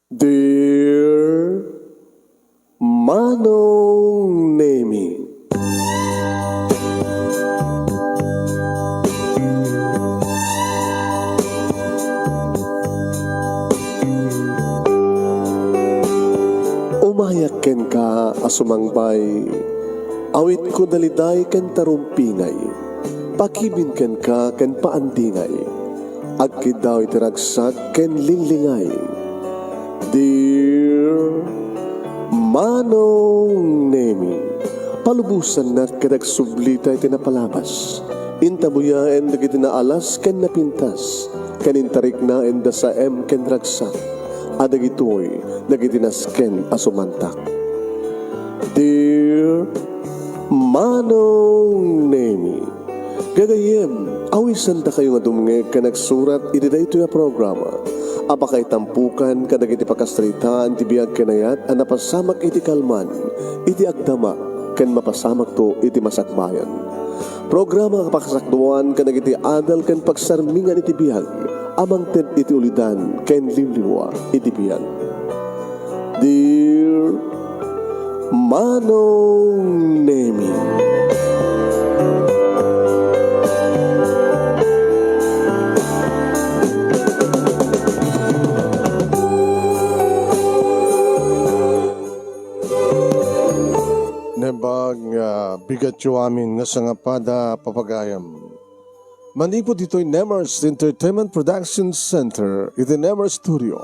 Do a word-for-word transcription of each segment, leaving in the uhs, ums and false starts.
Dear Manong Nemi. Umayak kenka a sumangbay, awitko daliday ken tarumpingay, pakibin kenka ken paandingay, agkiddaw iti ragsak ken linglingay. Dear Manong Nemi, palubosannak ket agsublita iti napalabas. Intabuyaen dagiti naalas ken napintas, ken intariknaen da saem ken ragsak, a dagitoy dagiti nasken a sumantak. Dear Manong Nemi, gagayyem, awisandakayo nga dumngeg ken agsurat iti daytoy a programa a pakaitampukan kadagiti pakasaritaan ti biag ken ayat a napasamak iti kalman, iti agdama, ken mapasamakto iti masakbayan. Programa a pakasakduan kadagiti adal ken pagsarmingan iti biag a mangted iti ulidan ken limlimua iti biag. Dear Manong Nemi. Naimbag nga bigatyo amin nga sangapada, papagayam. Manipud ditoy Nemers Entertainment Production Center, iti Nemers Studio,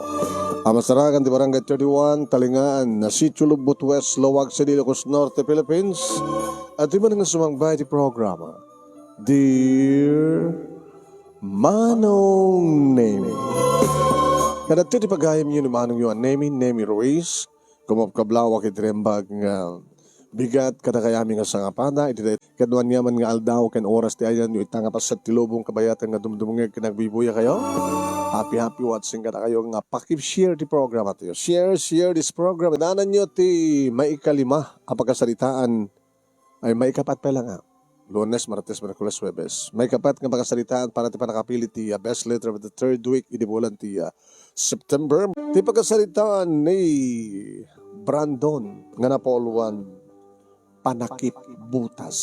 a masarakan ti Barangay thirty-one, Talingaan, na Sitio Lubbot West, Laoag City, Ilocos Norte, Philippines, adtoy man nga sumangbay ti programa, Dear Manong Nemi. Kadagitoy ti pagayamyo ni Manongyo a Nemi, Nemi Ruiz, Kumabkablawak iti naimbag nga bigat kadakayami nga sangapada iti day-, ket no aniaman nga aldaw ken oras ti ayanyo ita nga paset ti lubong kabayatan nga dumdumngeg ken agbuybuyakayo. Happy, happy watching kadakayo nga pakib-share ti programa tayo. Share, share this program. Dananyo ti maikalima a pakasaritaan ay maikapat pay la nga. Lunes, Martes, Miyerkules, Huwebes. Maikapat nga pakasaritaan para ti pannakapili ti, ah, best letter of the third week idi bulan ti, ah, September. Ti pakasaritaan ni Brandon nga napauluan, panakip butas.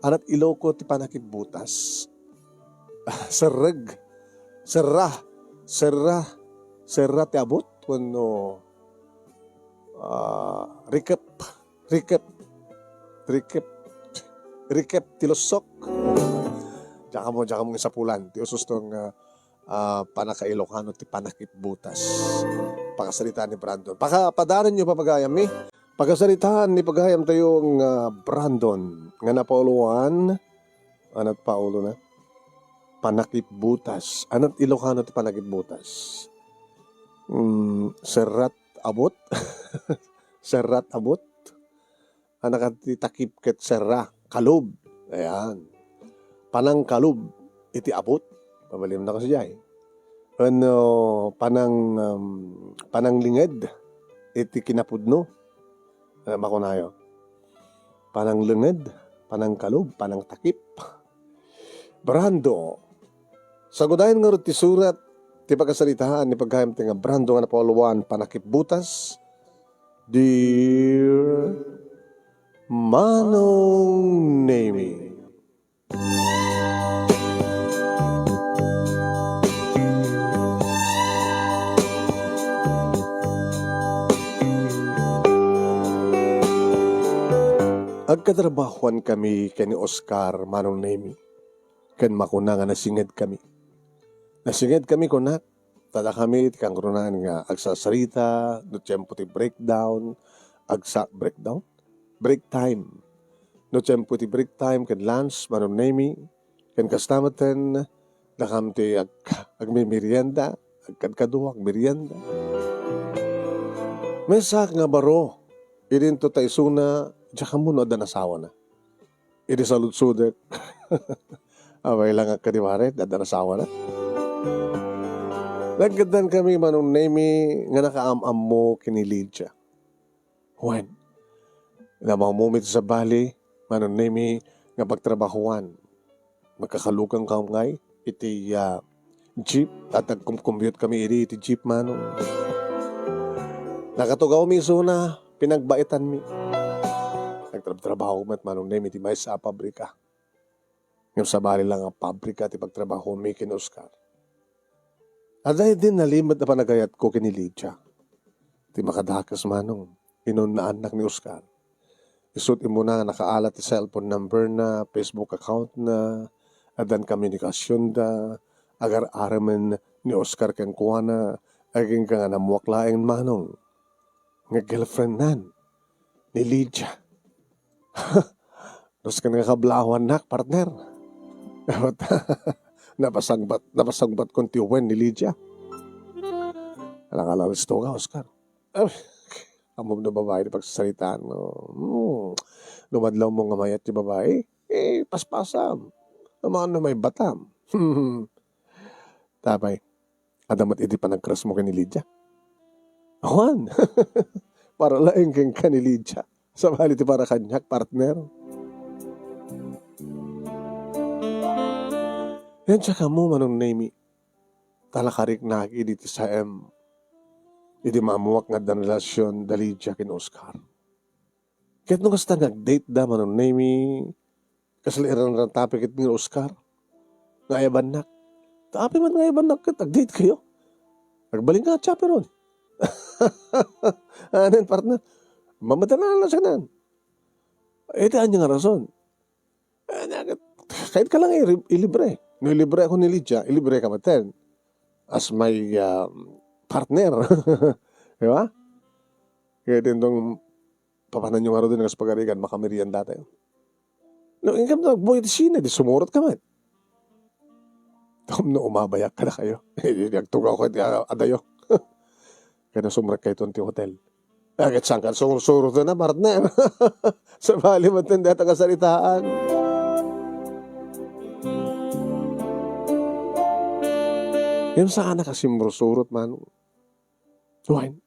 Anat Iloko ti panakip butas? Serreg. Serra. Serra. Serra ti abut wenno, ah, rikep. Rikep. Rikep. Rikep ti lussok. Diak ammo, diak ammo nga sapulan ti ususto nga, ah, pannakailokano ti panakip butas. Pakasaritaan ni Brandon. Paka-, padarenyo, papagayammi. Pakasaritaan ni pagayamtayo nga Brandon nga napauluan. Anat paulona? Panakip butas. Anat Ilokano ti panakip butas? Mm, serrat abut? Serrat abut? Anakadi ti takip ket serra, kalub. Ayan. Panangkalub iti abut. Pabalinna kadi diay. Wenno panang, um, pananglinged iti kinapudno. Eh, makunayo. Pananglinged, panangkalub, panangtakip. Brando. Sagudayen ngarud ti surat ti pakasaritaan ni pagayamtayo nga Brando nga napauluan, panakip butas. Dear Manong Nemi. Agkatrabahuan kami ken ni Oscar, Manong Nemi, ken makuna nga nasinged kami. Nasinged kami, kunak, ta dakami ti kangrunaan nga agsarsarita, no tiempo ti breakdown, agsa-, breakdown? Break time. No tiempo ti break time ken lunch, Manong Nemi, ken kasta metten, dakam ti ag-, agmemerienda, agkadkadua, agmerienda. Maysaak nga baro, idinto ta isuna, diak ammo no addan asawana. Idi saludsodek. Abay lang kadi pare, addan asawana. Nagkaddan kami, Manong Nemi, nga nakaam-ammo ken ni Lydia. Wen, namamumi ti sabali, Manong Nemi, nga pagtrabahuan. Magkakalukang kam ngay iti, ah, jeep, at nagkumkumyot kami idi iti jeep, Manong. Nakatugawmi isuna, pinagbaitanmi. Nagtrabtrabaho met Manong Nemi iti maysa a pabrika. Ngem sabali la nga pabrika ti pagtrabahomi ken Oscar. Adda idin nalimed a panagayatko ken ni Lydia. Ti makadakes, Manong, inunnaannak ni Oscar. Isut' immuna nga nakaala ti cellphone number na, Facebook account na, addan komunikasionda, agar-aramen ni Oscar kenkuana, agingga nga nammuak laeng, Manong, nga girlfriendnan ni Lydia. Nusken nga kablawannak, partner. Napasangbat, napasangbatkon ti wen ni Lydia. Alakala, listo ka, Oscar. Ay, ammom no babae ti pagsasaritaan mo. Hmm. No madlaw mo nga mayat ti babae, eh, paspasam. Amangan no maibbatam. Tapay, adda met idi panagkrasmo ken ni Lydia? Awan. Para laeng kenka ni Lydia. Sabali ti para kaniak, partner. Yan siya kamo, Manong Nemi. Talakariknaki diti saem. Idi maammuak nga adda relasion da Lydia ken Oscar. Ket no kasta nga agdate da, Manong Nemi, kasla iranrantapi ket ni Oscar nga ayabannak. Ta apay met nga ayabannak ket agdate kayo? Agbalin nga chaperon. Anen, partner? Mamadala na siya nan. Iti anya nga rason? Eh, na-, kayat ka lang iri-, ilibre. No ilibre ako ni Lydia, ilibre ka met as my, um, partner. Di ba? Kaya din tong papanan yung araw din, kas pagarigan, makamerienda tayo. No, ingkam na, boy, di sine, di sumurot ka met. Tom no umabayak ka na kayo. Agtugaw ko iti, ah, adayo. Kaya sumrek kayo ti hotel. Agad saan ka sursurot na, partner? Sabali met ti dayta kasaritaan. Yan saan a kasimursurot, Manong. Wine.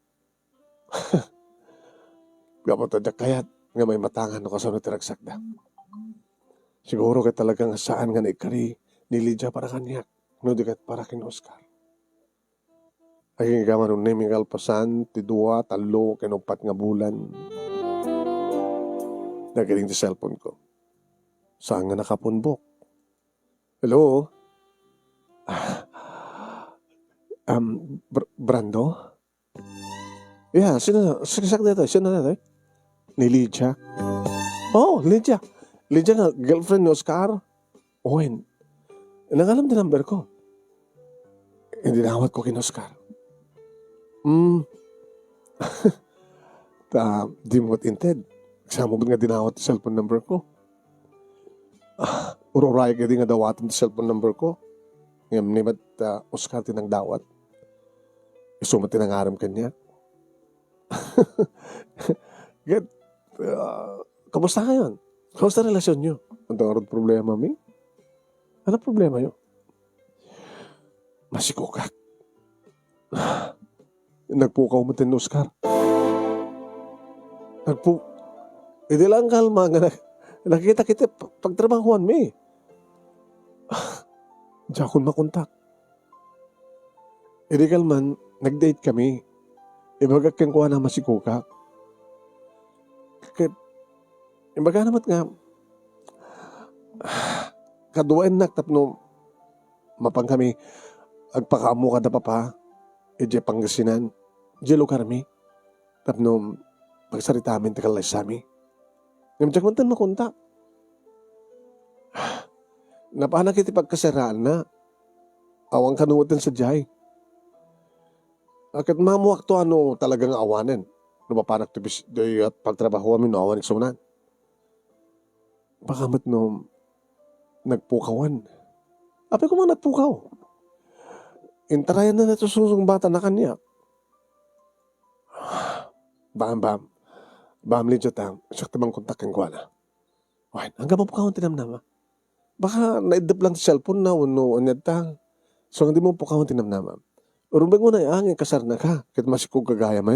Gapu ta diak kayat nga maimatangan no kasano ti ragsakda. Siguro ket talaga nga saan nga naikari ni Lydia para kaniak, no di ket para ken Oscar. Agingga, Manong Nemi, nga kalpasan ti dua, tallo, ken uppat nga bulan, nagiring ti cellphone ko. Saan nga nakapunbok? Hello? Ah, um, Br-, Brando? Yeah, sino, sino sa dito? Sino dito? Ni Lydia? Oh, Lydia. Lydia nga, girlfriend ni Oscar? Owen, nangalam ti number ko. Idinawat ko ken Oscar. Hmm. Ta, di mo met inted. Kasano met nga dinawat ti cellphone number ko? Ah, ur-uray kadi nga dawaten ti cellphone number ko. Ngem ni met, ah, Oscar ti nangdawat. Isu met ti nangarem kaniak. Ket, ah, kamusta ngayon? Kamusta relasyon niyo? Anta ngarud problema mi? Ano problema yo? Masikogak. Nagpukaw met ni Oscar. Nagpu-, Idi lang kalma nga nag-, nakita kita pa-, pagtrabahuan mi. Diakon makontak. Idi kalman, nag-date kami. Ibagak kenkuana masikogak. Ket, imbagana met nga, kaduaennak tapno mapan kami agpakaammo kada papa, idiay Pangasinan, idiay lugarmi, tapno pagsaritamin ti kallaysami. Ngem diak man ten makontak. Napanak iti pagkasaraanna. Awan kano met sadiay. A, ket maammoakto a no talaga nga awanen. No mapanak ti bis-, di, at pagtrabaho amin no awan iksunan. Baka met no nagpukawan. Apay koma nagpukaw? Intarayan na nato susungbatan na kaniak. Bam, bam. Bam, Lydia ta, siak ti mangkontak kenkuana. Wen, angga mapukawan ti namnama. Baka naiddep lang ti cellphone na, wenno ania ta. So, nga di mo pukawan ti namnama. Rumbeng mo na, ah, nga kasarna ka, ket masikog ka gayam.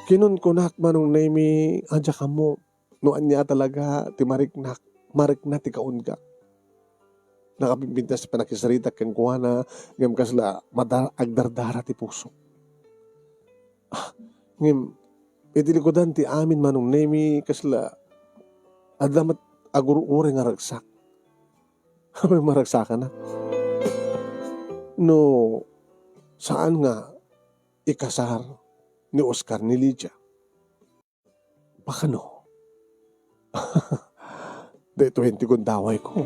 Kinunkunak, Manong Nemi, a, diak ammo no ania talaga ti mariknak, marikna ti kaungak. Nakapimpintas ti pannakisaritak kenkuana, ngem kasla mada-, agdardara ti pusok. Ah, ngem, iti likudan ti amin, Manong Nemi, kasla, adda met agur-uray nga ragsak. Apay maragsakana? No, saan nga ikasar ni Oscar ni Lydia? Pakano? Daytoy ti gundawayko.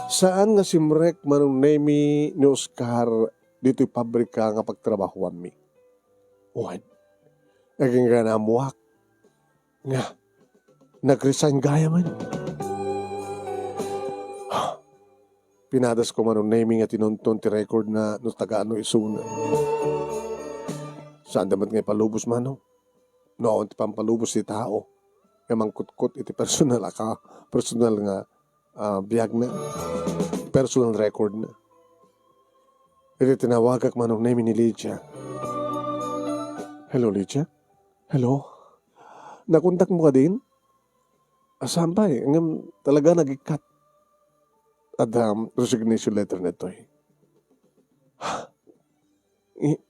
Saan nga simrek, Manong Nemi, ni Oscar ditoy pabrika nga pagtrabahoanmi. Wen, agingga naammoak nga nag-resign gayam. Pinadasko, Manong Nemi, nga tinunton ti record na no taga ano isuna. Saanda met nga ipalubos, Manong. No awan ti pampalubos ti tao, nga mangkutkot iti personal aka-, personal nga, ah, biagna, personal record na. Iti tinawagak, Manong Nemi, ni Lydia. Hello, Lydia? Hello? Nakontakmo kadin? Saan pay, ngem talaga nagikkat. Adda resignation letter daytoy. I-,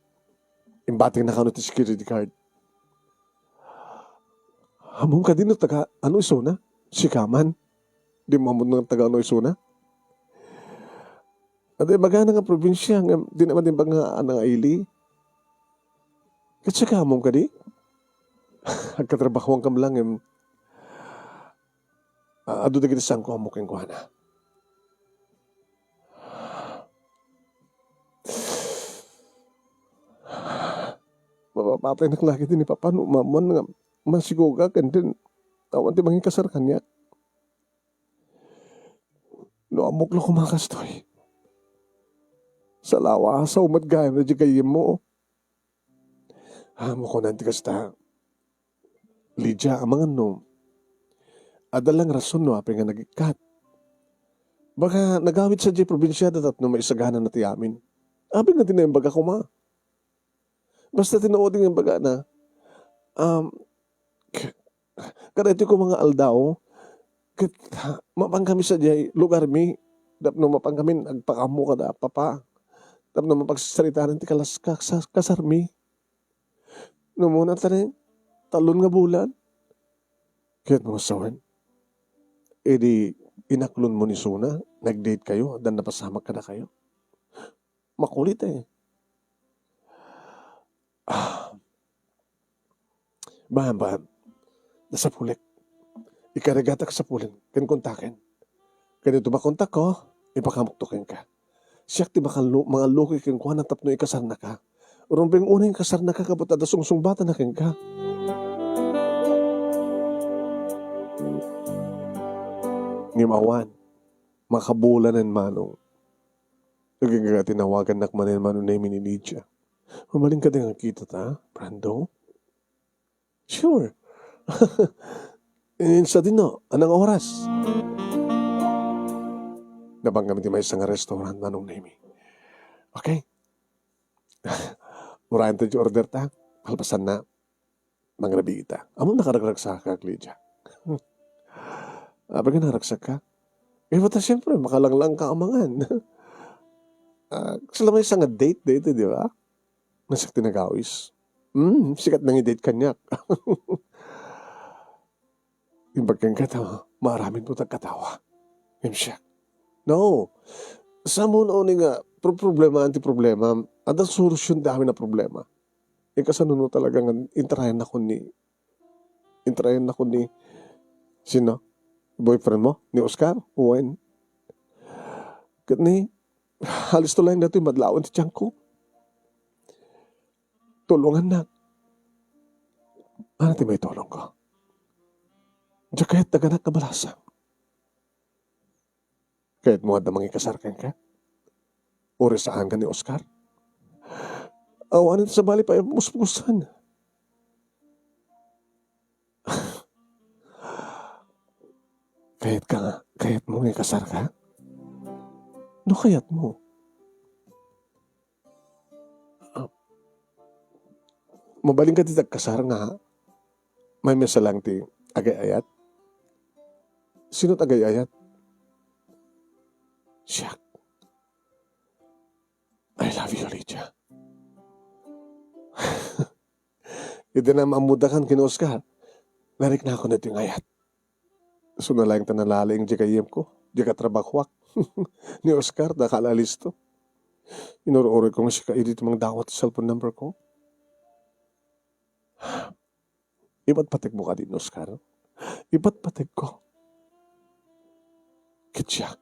imbatingna kano ti security guard. Ammom kadi no taga ano isuna? Sika man. Dimo ammo no taga ano isuna? Adda ibagana nga probinsia, ngem dina man imbag nga nangaili. Ket sika ammom kadi? Agkatrabahoankami laeng, ngem, ah, adu dagiti sangko ammo kenkuana. Mapapataynak la ketdi ni Papa no maammoan nga masigogak, and then awan ti mangikasar kaniak. No ammok la koma kastoy, salawasaw met gayam daydi gayyemmo. Ammok, kunak ti kasta. Lydia, amangan no adda lang rason no apay nga nagikkat. Baka nagawid sadiay probinsiada tapno maisaganana ti amin. Apay nga di na imbaga koma? Basta tinuod nga imbagana, um, k-, kadaytoy koma nga aldaw, ket, ha, mapankami sadiay lugarmi, tapno mapankamin agpakaammo kada Papa, tapno mapagsasaritaan ti kalas-, kas-, kasarmi. No umuna ta ni talon nga bulan, ket mo sawen, idi inaklonmo ni Suna, nag-date kayo, addan napasamak kadakayo. Makulit, eh. Ah. Bahan, bahan. Nasapulik. Ikarigatak sapulen ken kontaken. Ken daytoy makontakko, ipakamokto kenka. Siak ti makallu-, mangallukoy kenkuana tapno ikasarnaka. Rumbeng unay nga ikasarnaka, ket adda sungsungbatana kenka. Ngem awan, makabulanen, Manong. Agingga tinawagannak manen, Manong Nemi, ni Lydia. Mabalin kadi nga agkitata, Brando? Sure. Insa din, no? Anong oras? Napan kami ti maysa nga restaurant, Manong Nemi. Okay. Urayan ta ti order ta. Palpasan na. Mangrabii ta. Ammom nakaragragsak, Lydia. Apay nga naragsakka? Eh, basta siyempre, makalanglang ka amangan. Ah, sila may nga date, date, di ba? Nga siak ti nagawis. Hmm, sikat nang i-date kaniak. Imbag kenka ta, maaramin mo tagkatawa. Ngem siak. No. Saan mo no ni nga, pro-, problema, anti problema, adda solusyon ti amin a problema. Ikasano no talaga nga intrayannakon ni, intrayannakon ni, sino? Boyfriend mo? Ni Oscar? Wen? Ket ni, halis to laeng daytoy madlawan ti tiyanko. Tulongannak. Ano ti maitulongko? Diak kayat daganak nga balasang. Kayatmo adda mangikasar kenka? Uray saan ka ni Oscar? Awanen sabali pay a muspusan. Kayat ka nga, kayatmo nga ikasar ka? No kayatmo. Ah, mabalin ka ti agkasar nga maymaysa lang ti Agay-ayat? Sino't agay-ayat? Siak. I love you, Lydia. Idi na maammodakan ken Oscar, nariknakon daytoy nga ayat. Isu na laeng ta nalalaing diay gayyemko, diay katrabahoak. Ni Oscar, dakkel a listo. Inur-uroyko nga sika idi ti mangdawat ti cellphone numberko. Ipatpategmo kadi ni Oscar? Ipatpategko. Ket siak.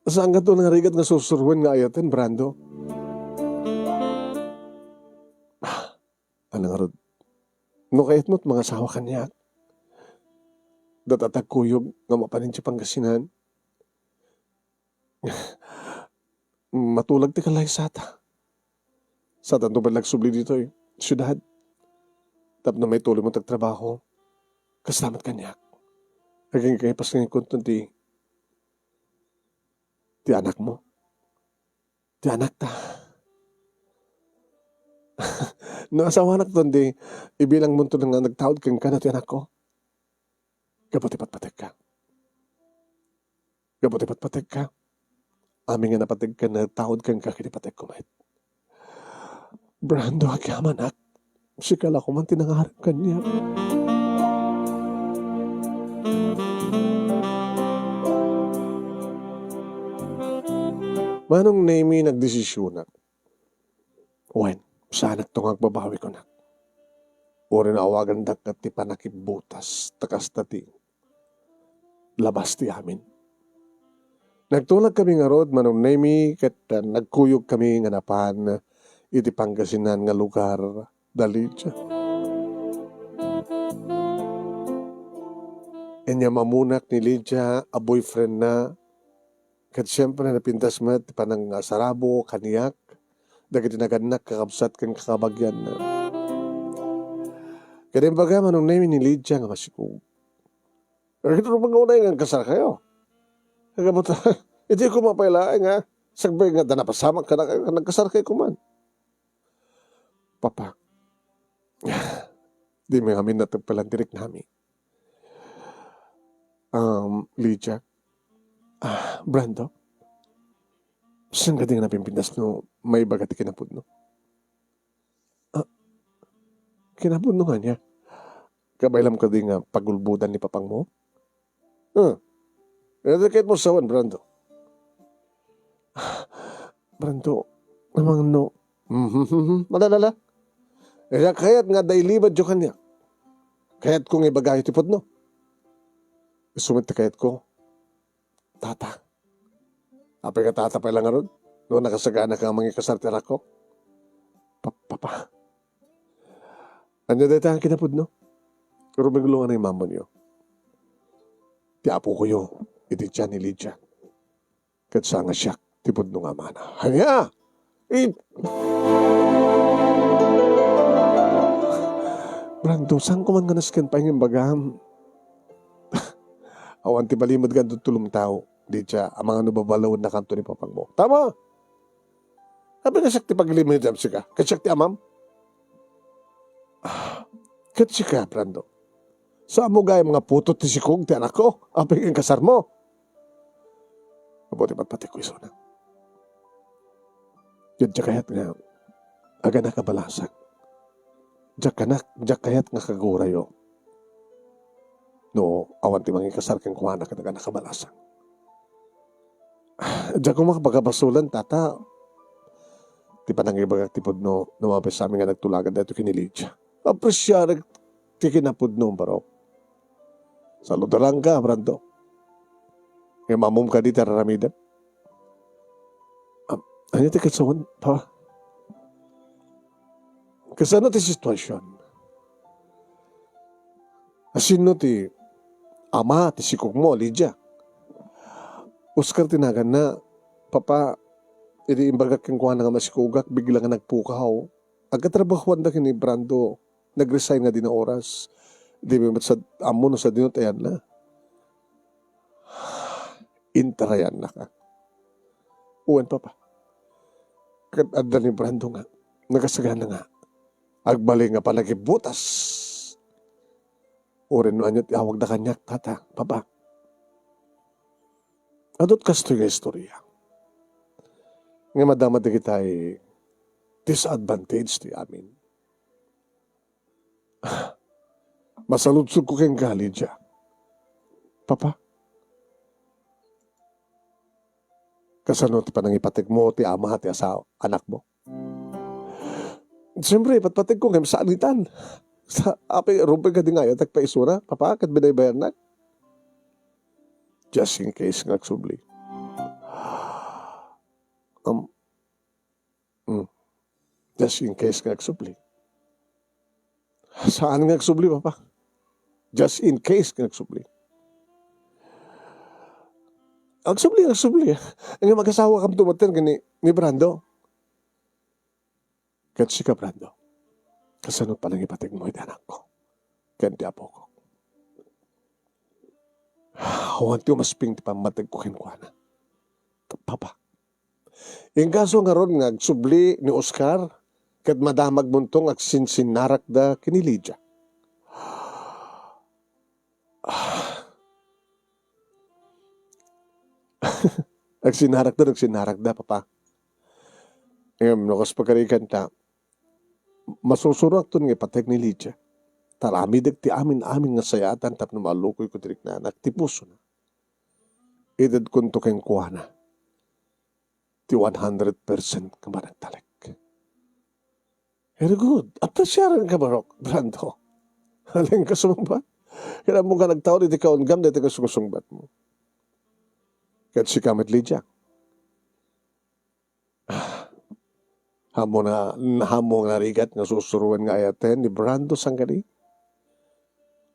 Saan ka to narigat nga sursuroen nga ayaten, Brando? Ania ngarud? No kayatmo ti mangasawa kaniak, data ti agkuyog nga mapan idiay Pangasinan. Matulag ti kalay sata. Satanto met la agsubli ditoy siudad. Tapno maituloymo ti agtrabaho. Kasta met kaniak. Agingga nga ipasngaykonton ti, ti anakmo. Ti anakta. No asawanakton, di ibilangmonto nga nagtaud kenka no ti anakko. Gapu ti patpategka. Gapu ti patpategka. Amin nga napategka, nagtaud kenka ket ipategko met. Brando, agyamanak. Sika la koman ti nangarem kaniak. Manong Nemy, nagdesisionak. Wen, saanakto nga agbabawi, kunak. Uray no awagandak ket ti pannakibbutas, ta kasta ti labas ti amin. Nagtulagkami ngarud, Manong Nemy, ket, ah, nagkuyogkami nga napan iti Pangasinan nga lugar da Lydia. Inyam-ammonak ni Lydia a boyfriendna, ket siempre, napintas met ti panangasarabo kaniak dagiti nagannak, kakabsat ken kakabagianna. Ket imbaga, Manong Nemy, ni Lydia nga masikog. Ket rumeng unay nga agkasarkayo. Gapu ta, idi koma pay laeng nga, sakbay nga adda napasamak kadakayo, nagkasarkayo koman. Papa, dimi ngamin natagpalan ti riknami. Um, Lydia, ah, Brando, saan kadi nga napimpintas no maibaga ti kinapudno? Ah, kinapudno nga ania? Kabaylam kadi nga pagulbodan ni papangmo? Ah, ania ti kayatmo sawen, Brando? Brando, amangan no. Mhm, mhm, mhm. Ala, ala, ala. Ania kayat nga adda ilibadyo kaniak? Kayatko nga ibagayo ti pudno. Isu met ti kayatko. Tata. Apay nga tata pay la ngarud? No nakasagana ka nga mangikasar ti anakko? Pa-, papa. Ania dayta nga kinapudno? Rumeglo nga naimammonyo. Ti apokoyo iti tian ni Lydia. Ket saan nga siak ti pudno nga amana. Ania? I-, Brando, saan ko man nga nasken pay nga imbagam? Awan ti bali met nga adda tulong tao, Lydia, amangan no babalawennakanto ni papangmo. Tama! Apay nga siak ti paglimidam sika? Ket siak ti amam? Ah, ket sika, Brando? Saanmo gayam nga putot ti sikog ti anakko? Apay nga inkasarmo? Gapu ti patpategko isuna. Ket diak kayat nga aganak a balasang. Diak kanak, diak kayat nga kagurayo. No awan ti mangikasar kenkuana ket aganak a balasang. Diak koma pagabasolen, tata, ti panangibagak ti pudno no mapasamak nga nagtulagan daytoy ken ni Lydia. Apresiarek ti kinapudno, barok. Saludaranka, Brando. Ngem ammom kadi ti ar-aramidem? Am-, ania ti kasawen, pa? Kasano ti situasion? Asino ti ama ti sikogmo, Lydia? Oscar ti naganna, papa, idi imbagak kenkuana nga masikogak, bigla nga nagpukaw. Agkatrabahoanda ken ni Brando, nag-resign nga dina oras. Dimi met sad-, ammo no sadino ti ayanna. Intarayannaka. Wen, papa. Ket adda ni Brando nga nakasagana nga Agbalin nga panagibbutas. Uray no ania ti awagda kaniak, tata, papa. Adut kastoy nga istorya. Nga madama dagitay disadvantage ti amin. Masaludsodko kenka, Lydia. Papa, kasano ti panangipategmo ti ama ti asaw-, anakmo? Siyempre, patpategko nga saan itan. Sa, apay, rumbeng kadi nga ayatek paisuna, papa, ket binaybayannak. Just in case nga agsubli. Um, mm. Just in case nga agsubli. Saan nga agsubli, papa? Just in case nga agsubli. Agsubli, agsubli. Nga mag-asawa kam tumaten ni, ni Brando. Ket sika, Brando, kasano panangipategmo iti anakko ken ti apoko? Awan ti umasping ti pammategko kenkuana. Papa, inkaso ngarud nga agsubli ni Oscar ket madamagmonto nga agsinsinnarakda ken ni Lydia. Agsinnarakda, agsinnarakda, papa. Ngem, no kas pagarigan ta, masursuro akton nga ipateg ni Lydia. Taramidek ti amin-amin nga sayaatan tapno malukoyko ti riknana, ti pusona. Itedkonto kenkuana ti one hundred percent nga panagtalek. Very good. Apresiarenka, Barok, Brando. Alingka sumungbat. Kailangan mo nga nagtaud iti kaunggam daytoy nga sumsungbat mo. Ket sika met, Lydia. Haanmo na, haanmo nga narigat nga sursuroen nga ayaten ni Brando sangkadi?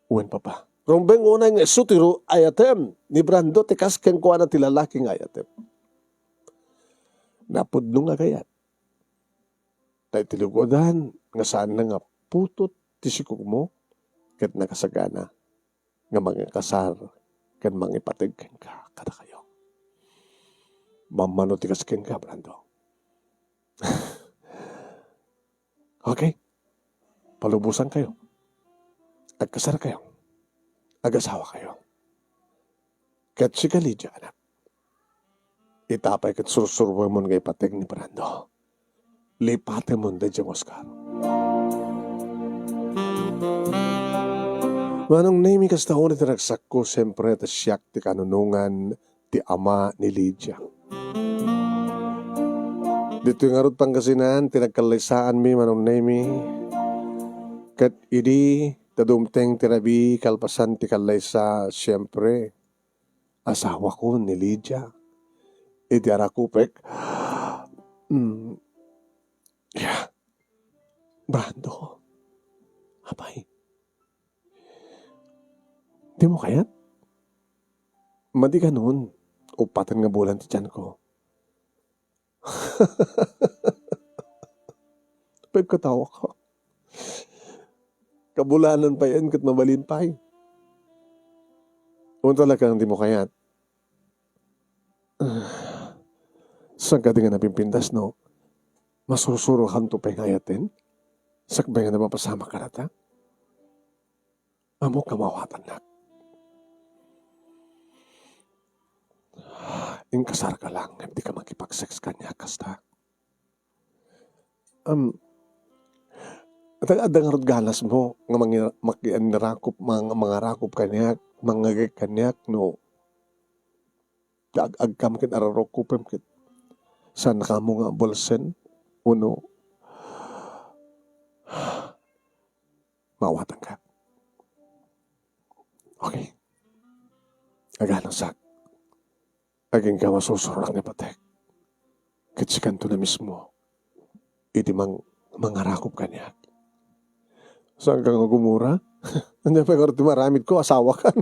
Wen, papa. Rumbeng unay nga isu ti ru-, ayatem ni Brando ti kas kenkuana ti lalaki nga ayatem. Napudno nga agayat. Ta iti lugodan nga saanna nga putot ti sikogmo ket nakasagana nga mangikasar ken mangipateg kenka kadakayo. Mammano ti kas kenka, Brando. Okay. Palubosankayo. Agkasarkayo. Agasawakayo. Ket sika, Lydia, anak, ita pay ket sursuroemon nga ipateg ni Brando. Lipatemon daydiay Oscar. Manong Nemi, kasta unay ti ragsakko, siempre, ta siak ti kanunongan ti ama ni Lydia. Ditoy ngarud Pangasinan ti nagkallaysaanmi, Manong Nemi. Ket idi ta dumteng ti rabii kalpasan ti kallaysa, siempre, asawako ni Lydia. Idi arakupek, mm, yeah, Brando. Apay, dimo kayat? Madi kanon, uppat nga bulan ti tianko. Pagkatawaka. Kabulanan pay ket mabalin pay. Unta la kang dimo kayat. Saan kadi nga napimpintas no masursurokanto pay nga ayaten? Sakbay nga napapasamak kadata? Ammok nga mawatannak. Inkasarka lang, ngem dika makipag-sex kaniak kasta. Am, adda, adda ngarud ganasmo nga mangi-, makianirakup-, mang-, mangarakop kaniak, mangngegek kaniak, no? Ag-, agkam ket ararukupem ket saan kamo nga bulsen, wenno mawatanka. Okay. Aganasak. Agingga masursuroak nga ipateg. Ket sikanto na mismo iti mang-, mangarakop kaniak. Saanka nga gumura? Ania pay ngarud ti maaramidko, asawakan.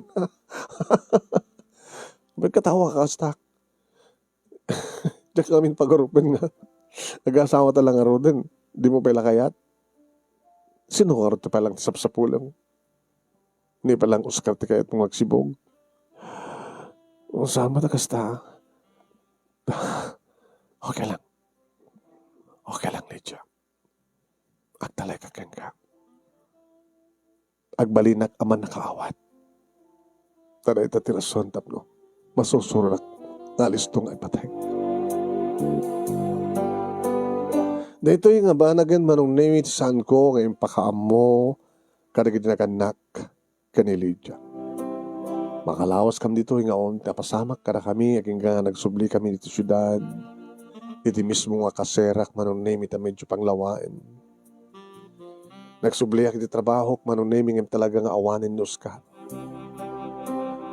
Pagkatawaka kastak. Diak amin pagarupen nga agasawata la ngaruden. Dimo pay la kayat? Sino ngarud ti pay lang ti sapsapulem? Ni pay lang Oscar ti kayatmo nga agsibug? Saan met a kasta? Okay lang. Okay lang, Lydia. agtalek kenka. Agbalinak a mannakaawat. Ta dayta ti rason tapno masursuro nga alisto nga ipateg. Daytoy nga banagen, Manong Nemi, ti saanko nga impakaammo kadagiti nagannak ken ni Lydia. Makalawas kam ditoy nga awan ti apasamak kadakami, agingga nga nagsubli kami ditoy siudad, iti mismo nga kaserak, Manong Nemi, ta medyo panglawaen. Nagsubliak iti trabahok, Manong Nemi, ngem talaga nga awanen ni Oscar.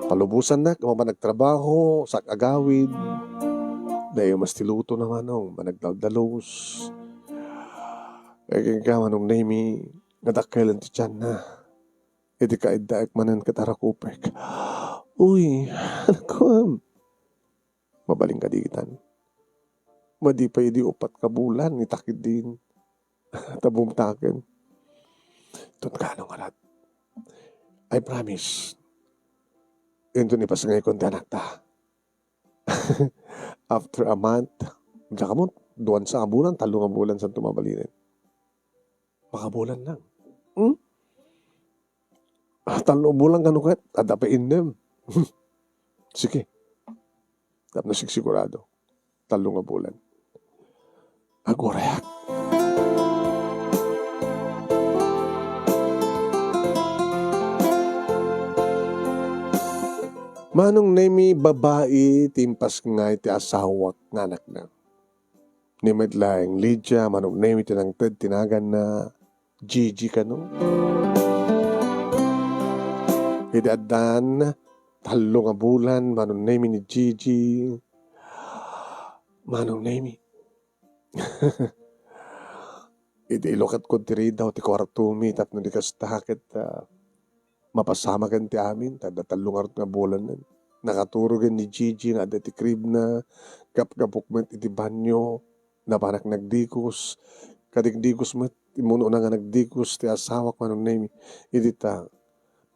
Palubosannak a mapan agtrabaho, sak-agawid. Dayta met ti lutona, Manong, managdaldalus. Agingga, Manong Nemi, nga dakkelen ti tianna. Iti kaiddaek manen ket arakupek. Uy, anakem. Mabalin kadi itan. Madi pay idi upat ka bulan, itak idin. Ta bumtaken. Tunggal no ngarat. I promise. Inton ipasngayko ti anakta. After a month, diak ammo, duansa a bulan, tallo nga bulan, santo mabalinen. Makabulan lang. Hmm? Ah, tallo bulan kano ket, adda pay innem. Sige. Tapno sigsigurado. Tallo nga bulan. Agurayak. Manong Nemi, babai ti impasngay ti asawak nga anakna. Ni met laeng Lydia, Manong Nemi, ti nangted ti naganna, Gigi kano. Idi addan tallo nga bulan, Manong Nemi, ni Gigi, Manong Nemi. Idi ilukatko ti ridaw ti kuartomi tapno di kasta ket, ah, mapasamaken ti amin, ta adda tallo ngarud nga bulan. Nakaturogen ni Gigi nga adda ti cribna, gapgapok met iti banio, napanak nagdikos, kadigdikos met, immuno na nga nagdikos ti asawak, Manong Nemi. Idi ta,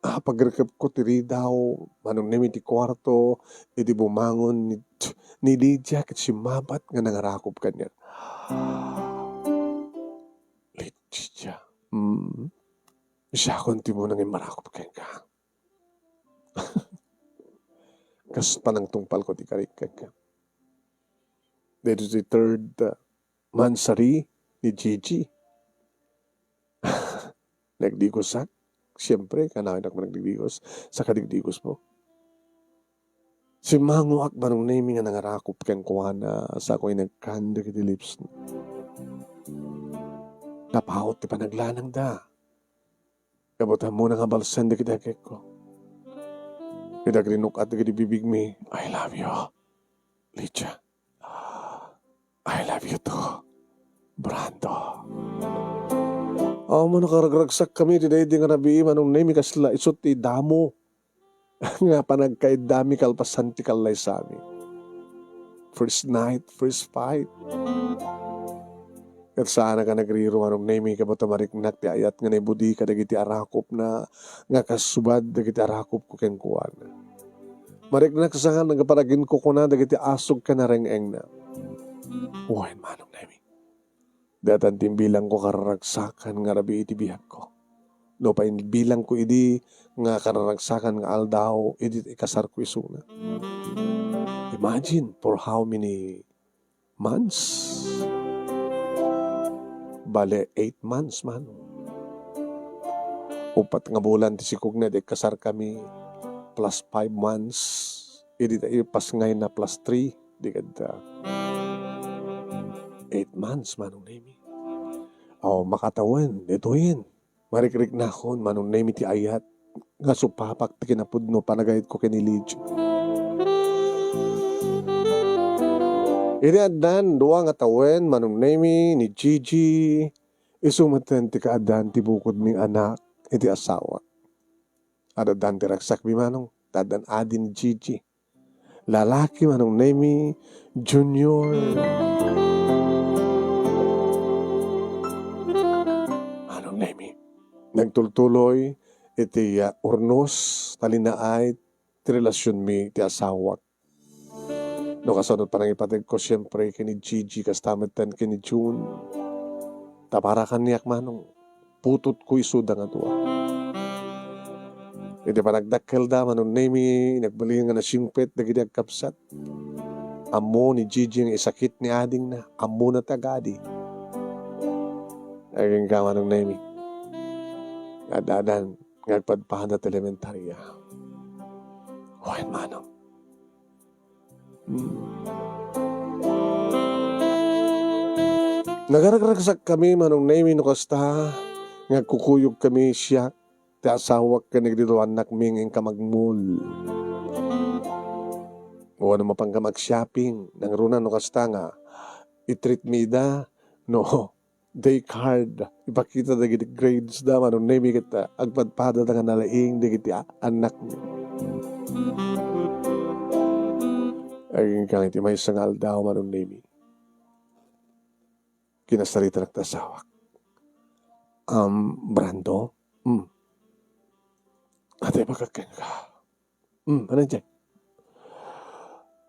ah, pagrikepko ti ridaw, Manong Nemi, ti kuarto, idi bumangon ni, ni Lydia ket simmabat nga nangarakop kaniak. Lydia, mm, siakon ti muna nga immarakop kenka. Kas panangtungpalko ti karik kenka. Daytoy ti third, uh, monthsary ni Gigi. Nagdikosak. Siyempre, kanayon ak man nagdikos. Sa kadigdikos mo. Simmangoak, Manong Nemi, nga nangarakop kenkuana, sa ko inagkan dagiti lips. Napaut ti panaglanangda. Kabutang mo na nga balsen dagiti agekko. Ket agrinuk-at dagiti bibigmi, "I love you, Lydia. I love you too, Brando." Awan nakaragragsak kami ti daydi nga rabii, Manong Nemi, kasla isu ti damo nga panagkaiddami kalpasan ti kallaysami. First night, first fight. Ket saanak a nagriro, Manong Nemi, kabutang mariknak ti ayat nga naibudi kadagiti arakopna nga kasubad dagiti arakopko kenkuana. Mariknak saan nga panaginkukuna dagiti asog ken nareng-engna. Wen, Manong Nemi. Daytan ti imbilangko kararagsakan nga rabii iti biagko. No paimbilangko idi nga kararagsakan nga aldaw, idi ikasarko isuna. Imagine for how many months? Bale, eight months man. Upat nga bulan ti sikogna idi ikasarkami, plus five months. Idi ta ipasngayna plus three, di kadta. Eight months, Manong Nemi. Aw, makatawen, ditoyen. Marikriknakon, Manong Nemi, ti ayat nga supapak ti kinapudno panagayatko ken ni Lydia. Idi addan dua nga tawen, Manong Nemi, ni Gigi, isu metten ti kaaddan ti bukodming anak iti asawak. Ad-addan ti ragsakmi, Manong, ta addan adi ni Gigi. Lalaki, Manong Nemi Junior. Manong Nemi, nagtultuloy iti, ah, urnos, talinaay ti relasionmi ti asawak. No kasano ti panangipategko, siempre, ken ni Gigi, kasta metten ken ni June. Ta para kaniak, Manong, putotko isuda nga dua. Iti panagdakkelda, Manong Nemi, nagbalin nga nasingpet dagiti agkabsat. Ammo ni Gigi nga isakit ni adingna, ammona ti agadi. Agingga, Manong Nemi. Ad-adan nga agpadpada ti elementaria. Wen, Manong. Hmm. Nagaragsak kami, Manong Nemi, no kasta nga agkukuyog kami, siak, ti asawak ken dagiti dua annakmi nga inka magmul. Wenno mapanka mag-shopping, nangruna no kasta nga i-treat mi ida, no, day card. Ipakita dagiti grades da, Manong Nemi, ket, ah, agpadpada da nga nalaing dagiti a-, annakmi. Agingga iti maysa nga aldaw, Manong Nemi. Kinasaritanak ti asawak. Um, Brando? Hmm. Ate, ibagak kenka. Hmm, ano dyan?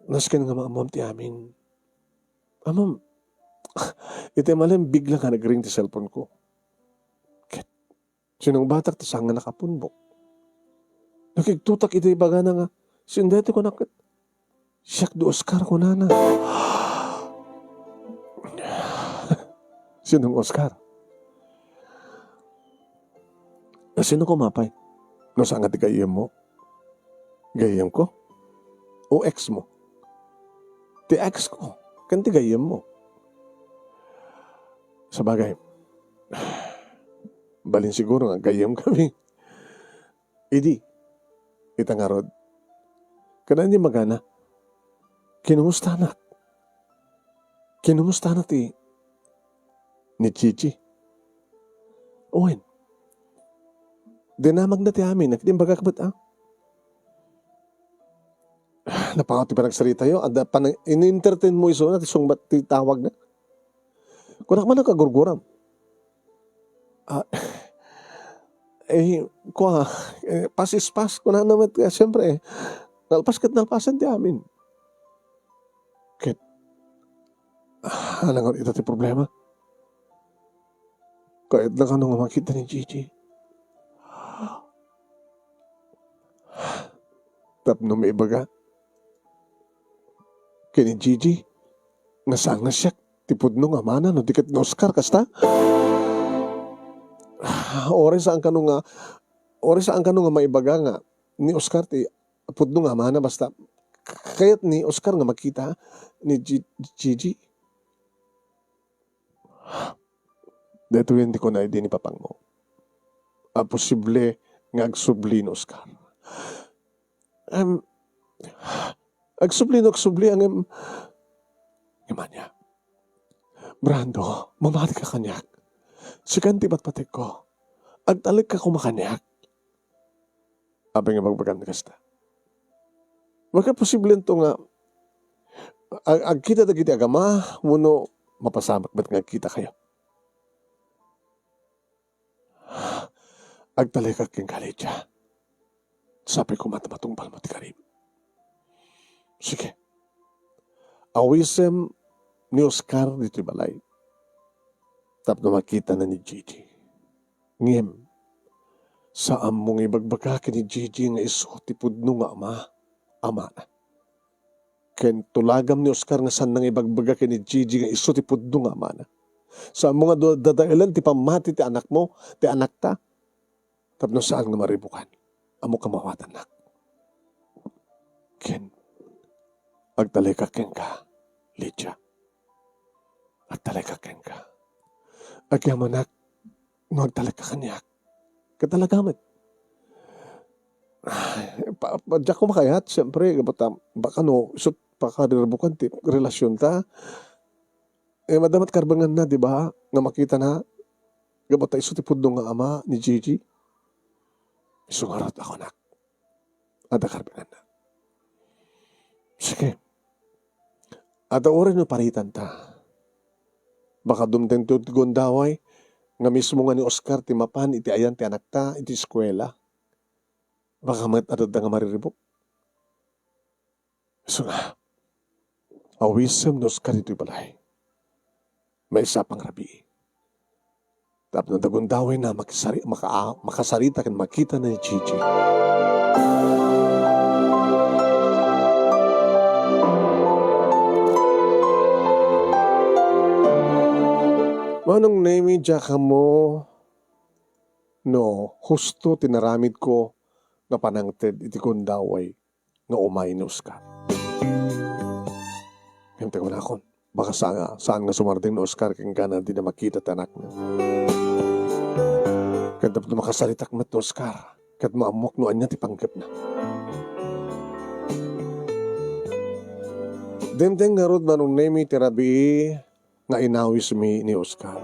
Nasken nga maammom ti amin. Ammom, iti malem, bigla nga nagring ti cellphone ko. Ket, sinungbatak ta saan nga nakapunbok. Nakigtotak iti ibagana nga, "Sino daytoy?" kunak ket, "Siak di Oscar," kunana. Sinong Oscar? Sino koma pay? No saan nga ti gayyemmo? Gayyemko? O ex mo? Ti ex ko, ken ti gayyemmo. Sabagay, balin siguro nga gayyem kami. Idi, ita ngarud, kada ni magana, kinumustanak? Kinumustana ti ni Gigi? Wen, dinamagna ti amin, nagdimbagak met, ah. Napangaw ti panagsaritayo, adda panag-, in-entertain mo isuna ti sungbat ti tawagna. Kunak man nagkagurguram. Ah, eh, kua, eh, pass is pass. Kunana met nga, siyempre, eh, nalpas ket nalpasen ti amin. Ket, ah, nangan ita ti problema. Kayatna kano nga makita ni Gigi. Tapno maibaga ken ni Gigi nga saan nga siak ti pudno nga amana no di ket ni Oscar, kasta? Uray saan kano nga, uray saan kano nga maibaga nga ni Oscar ti pudno nga amana, basta kayat ni Oscar nga makita ni Gi-, Gigi. Daytoyen ti kuna idi ni papangmo a posible nga agsubli ni Oscar. Em, agsubli no agsubli, ngem, ngem ania? Brando, mamatika kaniak. Sikan ti patpatikko. Agtalekka koma kaniak. Apay nga bagbagan kasta? Makaposiblento nga ag-, agkita dagiti agama, wenno mapasamak met nga agkitakayo? Agtalekak kenka, Lydia. Sapay koma ta matungpalmo ti karim. Sige. Awisem ni Oscar ditoy balay tapno makitana ni Gigi. Ngem, saanmo nga ibagbaga ken ni Gigi nga isu ti pudno nga ama, amana. Ken tulagam ni Oscar nga saanna nga ibagbaga ken ni Gigi nga isu ti pudno nga amana. Saanmo nga da-, dadaelen ti pammati ti anakmo, ti anakta, tapno saan nga maribukan. Ammo kamawatannak. Ken, agtalekak kenka, Lydia. Agtalekak kenka. Agyamanak no agtalekka kaniak. Ket talaga met. Ay, pa, pa, diak ko makayat, siyempre, gapu ta, baka no, isut pakarirebukan ti relasyonta. Eh, madama ti karbenganna, di ba? Nga makitana, gapu ta isu ti pudno nga ama ni Gigi. Isu ngarud a kunak. Adda karbenganna. Sige. Adda uray no paritanta. Baka dumtengto ti gundaway nga mismo nga ni Oscar ti mapan iti ayan ti anakta iti eskuela. Baka met adda nga mariribuk. Isu nga, awisem ni Oscar ditoy balay. Maysa a pangrabii. Tapno dagundawayna, makisari-, maka-, makasarita ken makitana ni Gigi. Manong Nemi, diak ammo no husto ti naramidko nga panangted iti gundaway nga umay ni Oscar. Ngem ti kunakon, baka sa-, saan nga sumardeng ni Oscar kenkuana dina makita ti anakna. Ket tapno makasaritak met ti Oscar, ket maammoak no ania ti panggepna. Dimteng ngarud, Manong Nemi, ti rabii nga inawismi ni Oscar.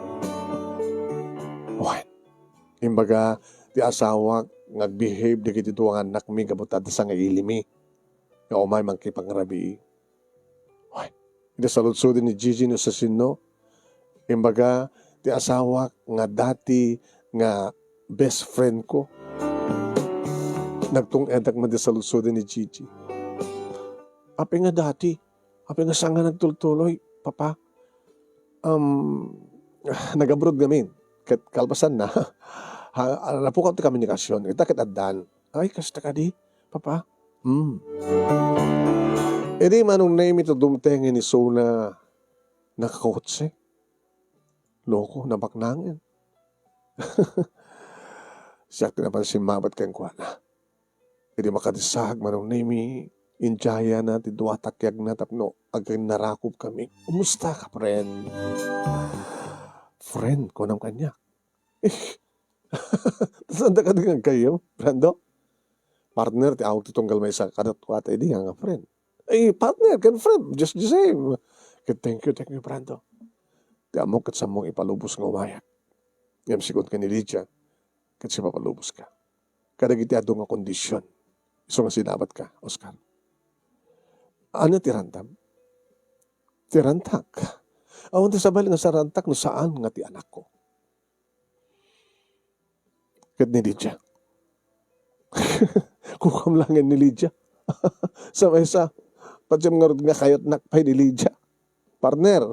Wen, imbaga ti asawak nga agbehave dagiti dua nga annakmi gapu ta adda sangailimi nga umay mangkipangrabii. Wen, iti saludsod ni Gigi no siasino, imbaga ti asawak nga dati nga best friend ko. Nagtung-edak met ti saludsod ni Gigi. Apay nga dati? Apay nga saan nga nagtultuloy, Papa? Um, nag-abroad ngamin. Ket kalpasanna, ha, napukaw ti komunikasion. Ita ket addan. Ay, kasta kadi, Papa? Hmm. Idi Manong Nemi, ta dumteng ni isuna, nakakotse. Loko, nabaknangen. Siak ti napan simmabat kenkuana. Idi makadisag, Manong Nemi, injayana ti dua takiagna tapno agnarakobkami. "Kumusta ka, friend?" "Friend," kunam kaniak. "Eh, saan da kadi nga aggayyem, friendo?" "Partner ti awag ti tunggal maysa kadakuada idi nga friend." "Eh, partner ken friend, just the same." "Ket thank you, thank you, friendo. Ti ammok ket sammong ipalubos nga umayak. Ngem sigun ken ni Lydia, ket sipapaluboska kadagiti adu nga kondision isu nga sinabatka, Oscar." "Ania ti rantam?" "Ti rantak? Awan ti sabali nga sarantak no saan nga ti anakko ket ni Lydia." "Kukam laeng ni Lydia. Sa maysa, patiem ngarud nga kayatnak pay ni Lydia. Partner,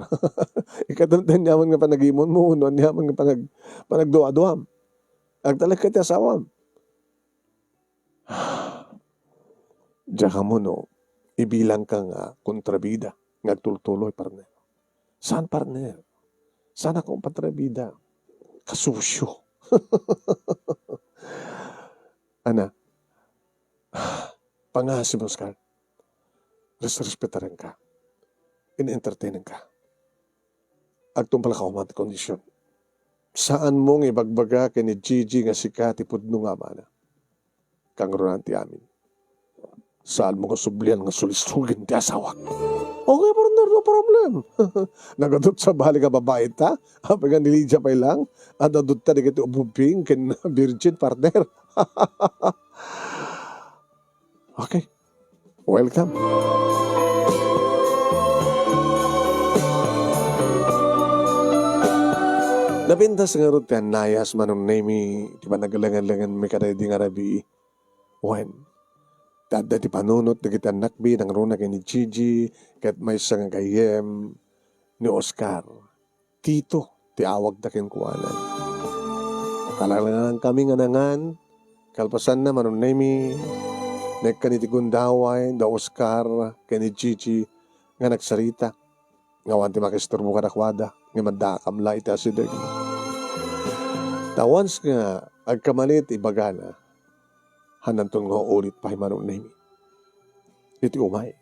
ikadua ti aniaman nga panagimonmo wenno aniaman nga panag-, panagduaduam. Agtalekka ti asawam." "Diak ammo no ibilangka nga kontrabida nga agtultuloy, partner." "Saan, partner? Saan ako kontrabida? Kasusyo." "Ana, pangasim, Oscar. Res-, respetarenka. In-entertainenka. Agtungpalka koma ti kondision. Saanmo nga ibagbaga ken ni Gigi nga sika ti pudno nga amana. Kangrunaan ti amin. Saanmo nga sublian nga sulisugen ti asawak." "Okay, partner, no problem." Nagadut sabali nga babai ta. Apay nga ni Lydia pay laeng? Adda dutta dagiti ububing ken virgin, partner. Okay. Welcome. Napintas ngarud ti annayas, Manong Nemi, ti panaglengenlengenmi kadaydi nga rabii. Wen, ta adda ti panunot dagiti annakmi nangruna ken ni Gigi, ket maysa nga gayyem ni Oscar. Tito ti awagda kenkuana. Nakalanglangkami nga nangan, kalpasanna, Manong Nemi, nekkan iti gundaway da Oscar ken ni Gigi nga nagsarita nga awan ti makaisturbo kadakuada, ngem addaakam la iti asideg. Ta once nga agkamali ti ibagana, hananton nga ulit pay, Manong Nemi. Iti umay,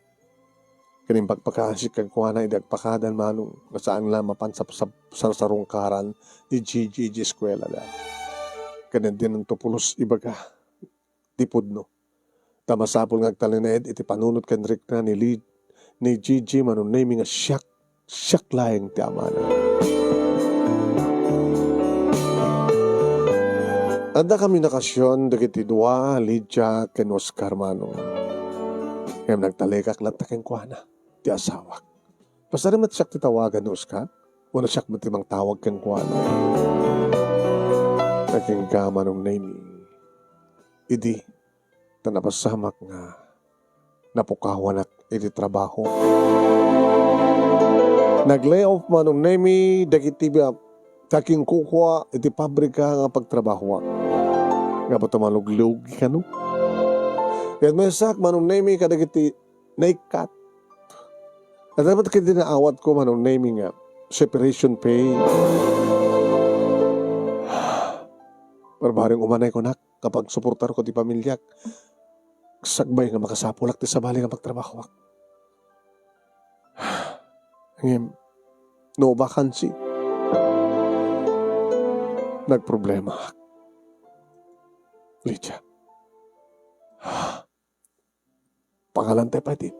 ken impakpakaasik kenkuana idi agpakadan, Manong, nga saan la mapan sap-, sap-, sarsarungkaran ni Gigi iti eskuelada. Ken dinanto pulos ibaga ti pudno. Ta masapul nga agtalinaed iti panunot ken rikna ni Lid-, ni Gigi, Manong Nemi, nga siak, siak laeng ti amana. Adda kami nakasion dagiti dua, Lydia ken Oscar, Manong. Ngem nagtalekak latta kenkuana, ti asawak. Pasari met siak ti tawagan ni Oscar? Wenno siak met ti mangtawag kenkuana? Agingga, Manong Nemi. Idi, ta napasamak nga napukawanak iti trabaho. Nag-layoff, Manong Nemi, dagiti ba-, Ta kinkukua iti pabrika nga pagtrabahoak. Nga ba't maluglug kano? Ket maysak, Manong Nemi, kadagiti naikkat. At dapat ket naawatko, Manong Nemi, nga separation pay. Barbareng umanay kunak, kapagsuportarko ti pamiliak. Sakbay nga makasapulak ti sabali nga pagtrabahoak. Ngem, no vacancy, nagproblema. Lydia. Pangalan tayo pwede.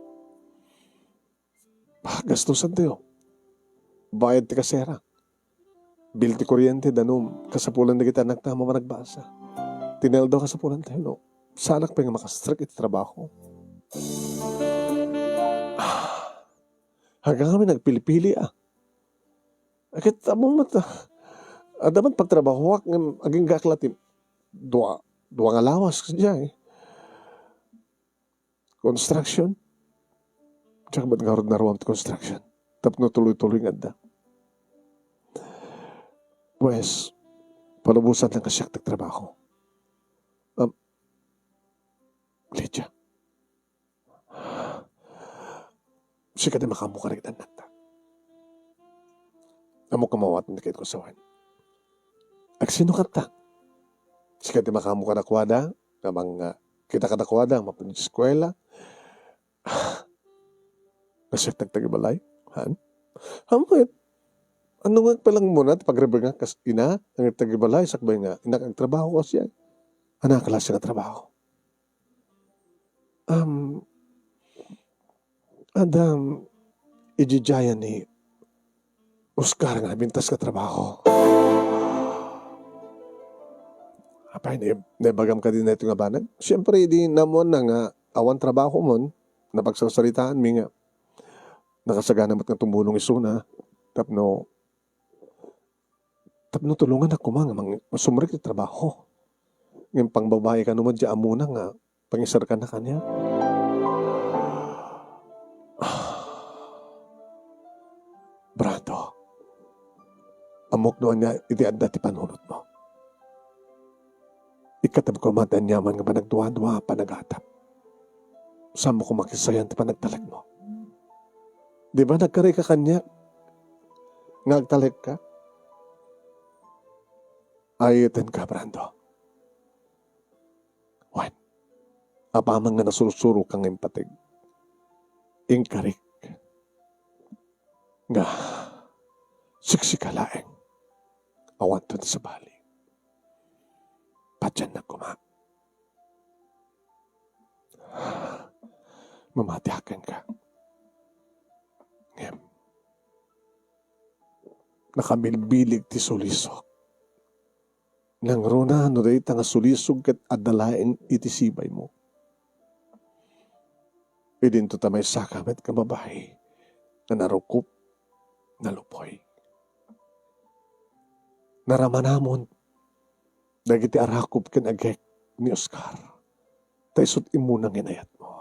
Gastusan tayo. Bayad ti kasera. Bill ti kuryente, danum, kasapulan dagiti anakta a managbasa. Tineldo kasapulan tayo, no? Saanak pay nga makastrek iti trabaho. Ah, hanggang kami nagpili-pili, ah. Ket ammom met, ah, adda met pagtrabahoak ngem aginggaak la ti dua, dua nga lawas, kasta diay. Construction. Diak met ngarud naruam ti construction. Tapno tuloy-tuloy nga adda. Pues, palubosan lang kasiak ti trabaho. Um, Lydia. Sika ti makaammo kadagiti annakta. Ammok nga maawaten ti kayatko sawen. Agsino kasta? Sika ti makaammo kadakuada, nga mang, ah, kita kadakuada, mapag-eskuela. Nga siak ti agtagibalay? Han? Ammo ket, ano nga agpalangmuna ti pagrebengak kas ina, nga agtagibalay, sakbay nga, inak agtrabaho, kas yan. Ano a klase nga trabaho? Um, Adam, ididiayan ni Oscar nga napintas nga trabaho. Apay, naib-, naibagam kadi daytoy nga banag? Siyempre, idi naammoanna nga awan trabaho mon, napagsarsaritaanmi nga nakasagana met nga tumulong isuna tapno, tapno tulongannak koma nga mang-, sumrek ti trabaho. Ngem pangbabai kano met ti ammona nga pangisarkanna kaniak. Brando, ammok no ania iti adda ti panunotmo. Ikkatem koma ti aniaman nga panagduadua, panagatap. Saanmo koma kissayan ti panagtalekmo. Di ba nagkarika kaniak nga agtalekka? Ayetenka, Brando. Wen, apaman nga nasursuroka nga impateg, inkarik nga siksika laeng. Awanto ti sabali. Patiennak koma. Mamatiak kenka. Ngem, nakabilbilig ti sulisok. Nangruna no dayta nga sulisog ket adda laeng iti sibaymo. Idinto ta maysaka met nga babai nga narukop, nalupoy. Naramanamon dagiti arakop ken agek ni Oscar, ta isut' immuna nga inayatmo.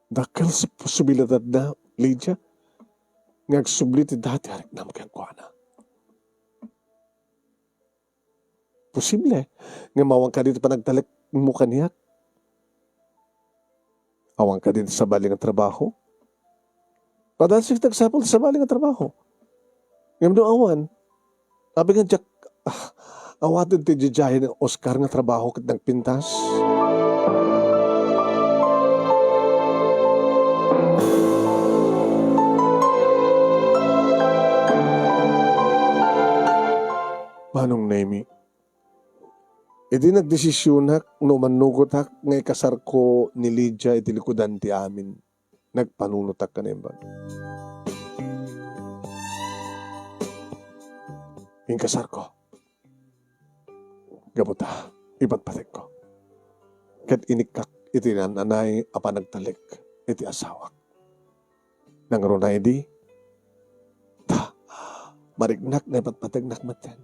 Dakkel ti posibilidadna, Lydia, nga agsubli ti dati a riknam kenkuana. Posible nga awan kadi ti panagtalekmo kaniak. Awan kadi ti sabali nga trabaho. Padasig ti agsapul ti sabali nga trabaho. Ngem no awan, apay nga diak, ah, awaten ti didiayen ni Oscar nga trabaho ket nagpintas? Manong Nemi, idi nagdesisionak no mannugotak nga ikasarko ni Lydia iti likudan ti amin, nagpanunotak kaniak. Inkasarko. Gapu ta ipatpategko. Ket inikkak iti naan-anay a panagtalek iti asawak. Nangruna idi, ta, mariknak nga ipatpategnak metten.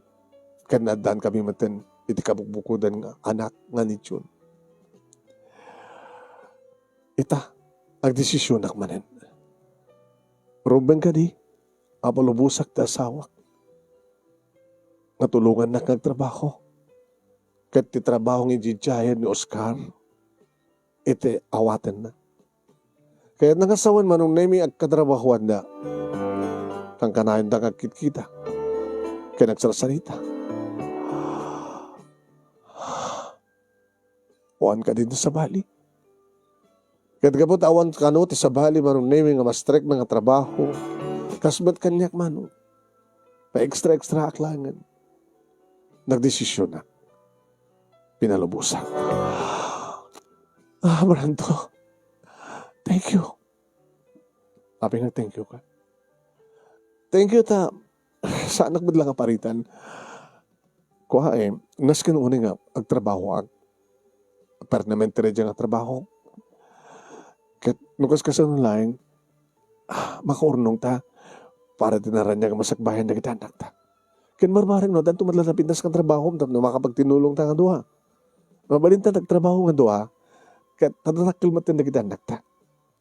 Ket naaddankami metten iti kabukbukodan nga anak nga ni June. Ita, agdesisionak manen. Rumbeng kadi a palubosak ti asawak. nga tulongannak nga agtrabaho. Ket ti trabaho nga ididiayen ni Oscar, iti awatenna. Kayatna nga sawen, Manong Nemi, agkatrabahoanda. Kankanayon ta nga agkitkita ken agsarsarita. Awan kadi ti sabali. Ket gapu ta awan kano ti sabali, Manong Nemi, nga mastrek nga trabaho, kas met kaniak, Manong, pa-extra-extraak laengen. Nagdesisionak. Pinalubosak. Ah, Brando. Thank you. Apay nga thank you ka? Thank you ta saanak met la nga paritan. Kua, eh, nasken unay nga agtrabahoak. Permanente daydiay nga trabaho. Ket no kas-, kasano laeng, ah, makaurnongta para ti naraniag a masakbayan dagiti annakta. Ken marmarek no, addanto met la napintas nga trabahom tapno makapagtinulongta nga dua. Mabalinta nagtrabaho nga dua, ket nadadakkel met dagiti annakta.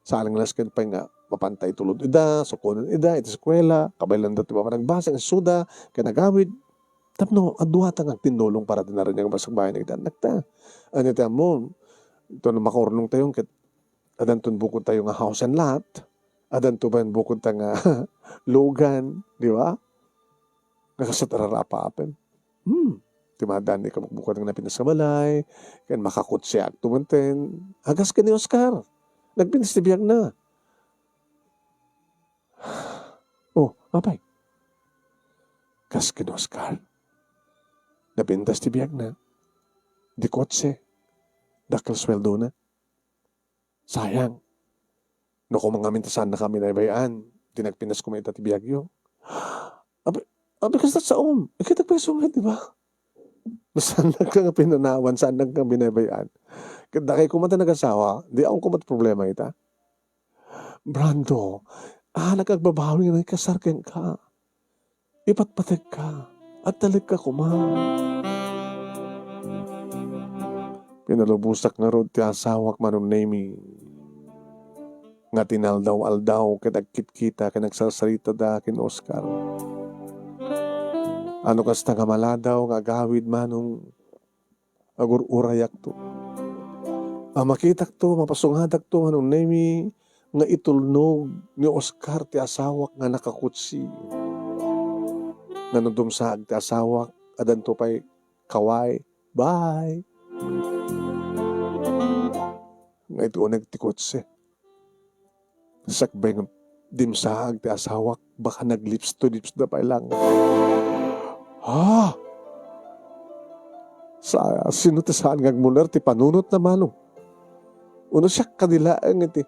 Saan nga nasken pay nga mapanta itulod ida, sukonen ida iti eskuela, kabaelanda ti mapanagbasa nga isuda ken agawid. Tapno adua ta nga agtinnulong para ti naraniag a masakbayan dagiti annakta. Ania ti ammom? Ito no makaurnongtayon ket addanton bukodtayo nga house and lot, addanto pay bukodta nga lugan, di ba? Nga kasat ararapaapen. Hmm. Ti maaddan ni kabukbukod nga napintas nga balay, ken makakutsiak tumenten. Agas ken ni Oscar. Nagpintas ti biagna. Oh, apay? Kas ken ni Oscar. Napintas ti biagna. Di kotse. Dakkel sueldona. Sayang. No koma ngamin ta saannaka a binaybay-an, ti nagpinas koma ita ti biagyo. Abi, abi, kasta saom. Iket agpayso met, di ba? No saannak nga pinanawan, saannak nga binaybay-an. Ket dakay koma ta nagasawa, di awan koma ti problema ita. Brando, anak agbabawi nga nangikasar kenka. Ipatpategka, agtalekka koma. Pinalubosak ngarud ti asawak, Manong Nemi, nga tinaldaw-aldaw ket agkitkita ken agsarsaritada ken Oscar. Ano kasta nga maladaw nga agawid, Manong? Agur-urayakto. A makitakto, mapasungadakto, Manong Nemi, nga itulnog ni Oscar ti asawak nga nakakutsi. Nga no dumsaag ti asawak, addanto pay kaway. Bye! Nga iti uneg ti kotse. Sakbay nga dimsaag ti asawak, baka naglips to lips da pay lang. Ha? Sa, sino ti saan nga agmuler ti panunotna, Manong? Uno siak kadi laeng iti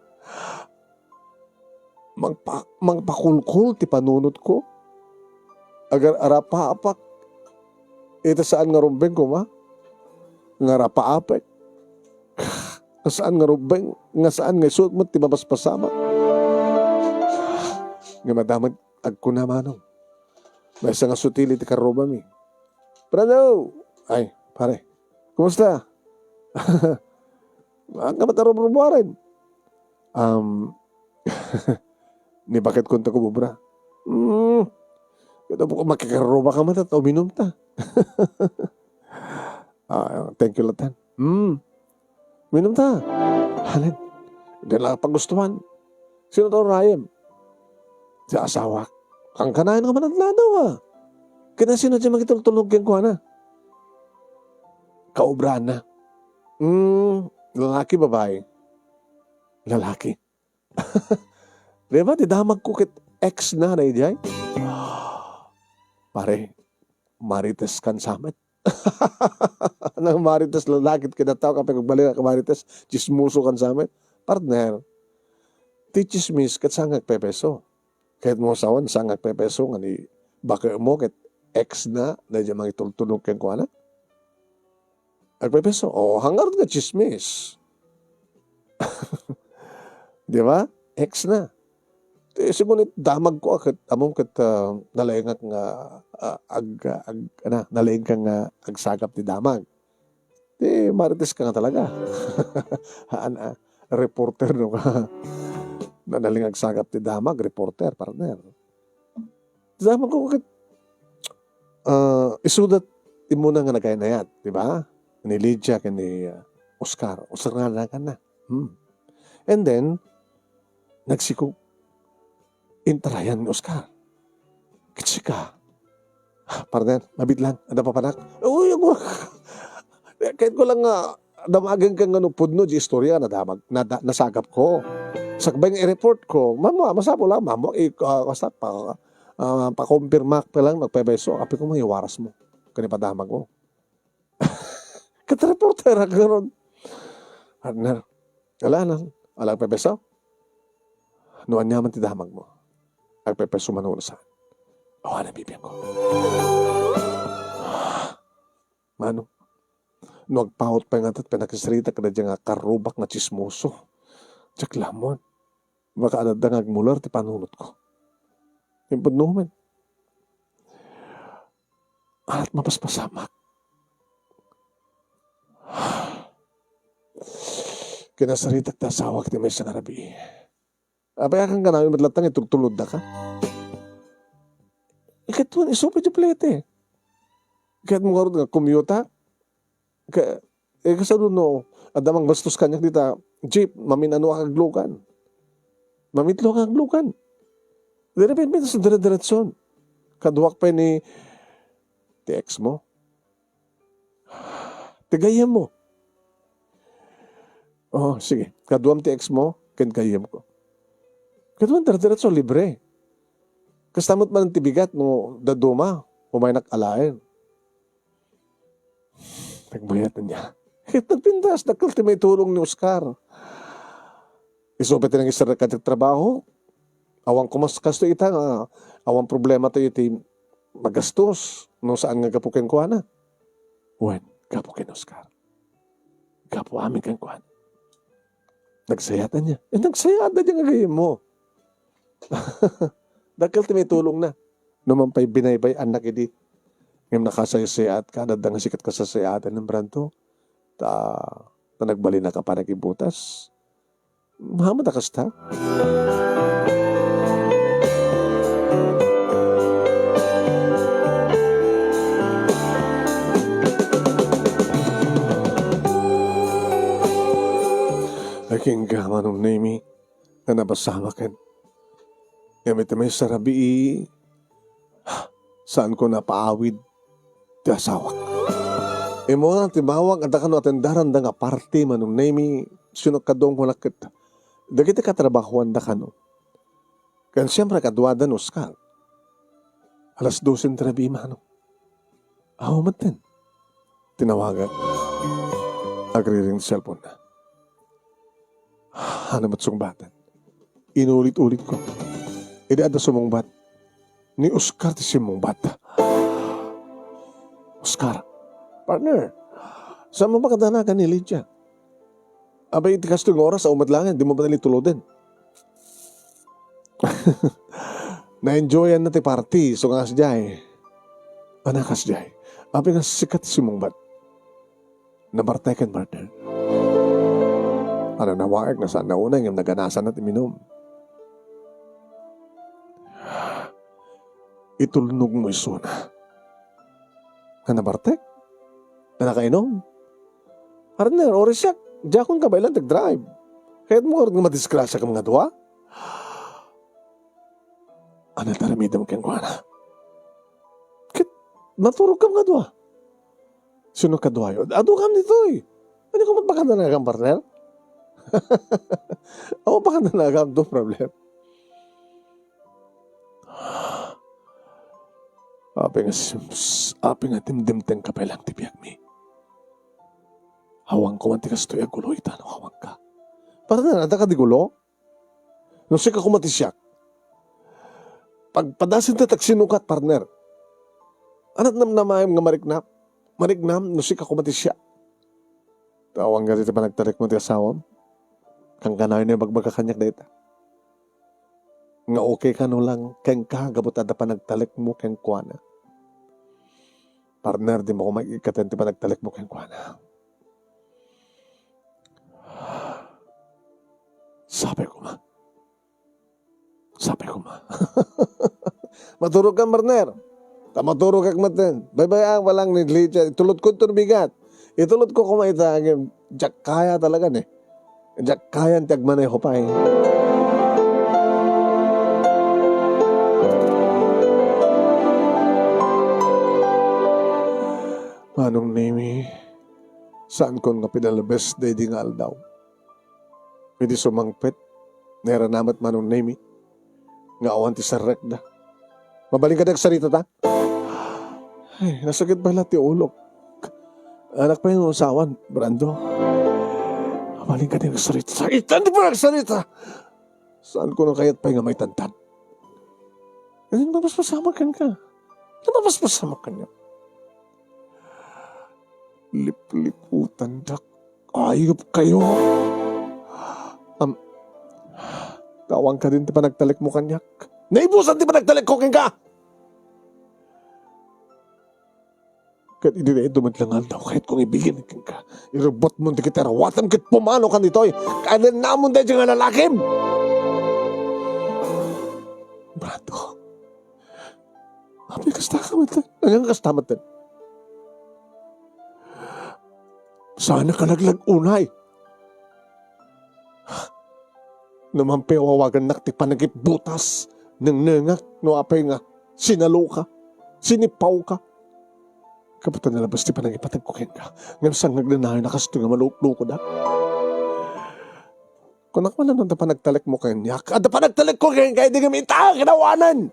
mangpa-, mangpakulkol ti panunotko? Agar-arapaapak iti saan nga rumbeng koma nga arapaapek. Nga saan nga rumbeng, nga saan nga isuot met ti mapaspasamak. Nga madamag agkuna, Manong. Maysa nga sutil iti karrubami. Brando! Ay, pare. Kumusta? Ang kamat a rubrubuaren? Um, ni bakit kunta kumubra? Hmm. Ito po, makikarruba ka man at uminom ta. Ah, thank you, Latan. Hmm. Uminom ta. Halin. Di lang pagustuhan. Sino to, Ryan? Ti asawak. Ang kanayon nga manadladaw, ah. Kinasino ti makitultulog kenkuana? Kaubrana. Hmm, lalaki, babae? Lalaki. Di ba, ti damag ko ket ex na, na idiay? Pare, marites kan samet. Nang marites lalaki, kinatao ka, pagbalin ka marites, chismoso kan samet. Partner, ti chismis, ket saan nga agpepeso? Ket mo sawan, saan nga agpepeso, nga ni bakemo, ket ex na, na diay mangitultulog kenkuana? Agpepeso. O, hangarud nga chismis. Di ba? Ex na. Ti, sigunit damag ko, ah, ket, ammom ket, ah, nalaingak nga, ah, ag-, ag-, ana, nalaing ka nga agsagap ti damag. Ti, marites ka nga talaga. Haan, ah, reporter no ka. Nanaling agsagap ti damag, reporter, partner. Ti damag ko ket, Ah, isuda ti immuna nga nagaynayat, di ba? Ni Lydia ken ni, ah, Oscar. Oscar nga naganna. Hmm. And then, nagsiko. Intarayan ni Oscar. Ket sika, "Ah, partner, mabit lang. Adda papanak?" Uy, ako. Ket ko lang nga, damagen ka nga no pudno di istorya, nadamag, nada-, nasagap ko. Sakbay nga i-report ko, mamo, masapul lang, mamo, i-, ah, basta pa, ah, pakumpirmak pa lang, nagpaypayso, apay ko, may waras mo. Kani padamag mo. Ket reporter, agkaron. Partner, ala na, ala agpaypayso. No aniaman ti damag mo, agpaypayso man no saan. Awan a bibiangko. Mano, no agpawot pay nga tat pinakisaritaka daydiay nga karrubak nga tsismoso. Diak lammuen. Baka adda nga agmular ti panunotko. Impudno met. At mapaspasamak. Kinasaritak ti asawak ti maysa nga rabii. Apay, akan ka namin matlatang itultuloddaka? Ikatwan, isu pay ti plete. Kayatmo ngarud nga kumyuta? Ka-, eh, kasano no, adda mangbastos kaniak dita jeep, mamin-ano ak aglugan. Mamitlo ak aglugan. Diri pinpintas dire-diretson. Kaduak pay ni ti ex mo. Ti gayyem mo. Oh, sige. Kaduam ti ex mo, ken gayyem ko. Kaduam dire-diretso, libre. Kasta met man ti bigat no dadduma, umaynak alaen. Nagbayat niya. Ket nagpintas, dakkel ti maitulong ni Oscar. Isu pay ti nangiserrek kadagiti trabaho. Awan ko mas kasto ita nga, awan problema tayo iti magastos no saan nga gapu kenkuana. Wen, gapu ken Oscar. Gapu amin kenkuana. Nagsayat ania? Eh, nagsayat da nga gayyem mo. Dakkel ti maitulong na. No man pay binaybay-annak idi. Ngem nakasaysayaat ka, adda nga sikat kasaysayaatan, membranto. Ta, ta nagbalin a ka panakibutas. Mahamad a kasta. Agingga, Manong Nemy, nga nabasama ken. Ngem iti maysa rabii, saanko napaawid ti asawak. Immuna ti bawag, adda kano atendaranda nga party, Manong Nemy, sino kaduam kunak ket dagiti katrabahoanda kano. Ken siempre, kaduada ni Oscar. Alas dosen ti rabii, Manong. Aw, metten. Tinawagak. Agriring ti cellphone-na. Ano met sungbaten? Inulit-ulit ko. Idi adda sumungbat, ni Oscar ti simmungbat. Oscar, partner, saan mo pakadanagan ni Lydia? Abay, iti kastoy nga oras, aw met laeng, di mo pay tuluden. Na-enjoyan na ti party, so nga kasdiay. Ana kasdiay. Apay nga sika ti simmungbat. Nabartek ken partner. Ano, nawaek na saan na unay ngem naganasan na ti minum. Itulnog mo isuna. Nga nabartek? Nga nakainum? Partner, uri siak, diakon kabaelan ti agdrive. Kayatmo ngarud nga madisgrasiakam nga dua? Ano ti aramidem kenkuana? Ket naturogkam nga dua. Sino kaduayo? Adukam ditoy. Ania koma ti pakadanagam, partner? Awan pakadanagam, no problem. Apay nga sim-, apay nga dimdimtengka pay lang ti biagmi. Awan koma ti kastoy a gulo ita no awanka. Partner, adda kadi gulo? No sika koma ti siak. Pagpadasen ti tagsinukat, partner. Anat namnamaem nga mariknam? Mariknam no sika koma ti siak. Awan gayam ti panagtalekmo ti asawam? Kankanayon nga ibagbaga kaniak dayta. Nga okay kano lang kenka gapu ta adda panagtalekmo kenkuana. Partner, dimo koma ikkaten ti panagtalekmo kenkuana. Sapay koma. Sapay koma. Maturogkam, partner. Ta maturogak metten. Baybay-am pa lang ni Lydia. Itulodko ito bigat. Itulodko koma ita, ngem diak kaya talaga ne. Diak kaya ti agmaneho pay. Manong Nemi, saankon nga pinalabes daydi nga aldaw. Idi sumangpet, nairana met Manong Nemi nga awan ti serrekda. Mabalin kadi agsarita ta? Ay, nasakit pay la ti ulok. Anak pay nga usawan, Brando. Mabalin kadi agsarita. Saitan ti panagsarita! Saanko nga kayat pay nga maitantad? Ngem napaspasamak kenka. Napaspasamak kenka. Lipliputandak. Ayop kayo. Am, awan kadin ti panagtalekmo kaniak. Naibusan ti panagtalekko kenka! Ket idi daytoy met la nga aldaw, kayatko nga ibigin kenka. Irubbotmo dagiti arawatem ket pumanokan ditoy. Kadennamon daydiay nga lalakim! Brando. Apay, kasta ka met? Ania nga kasta met? Saan ka naglag-unay? No mangpawawagannak ti panagipbutas, nengnengak no apay nga sinaloka, sinipawka. Kabaton nalabes ti panangipategko kenka, ngem saan nga agnanayon a kastoy nga maluklukodak? Kunak man, no adda panagtalekmo kaniak, adda panagtalekko kenka, idi ngem ita, kinawanen!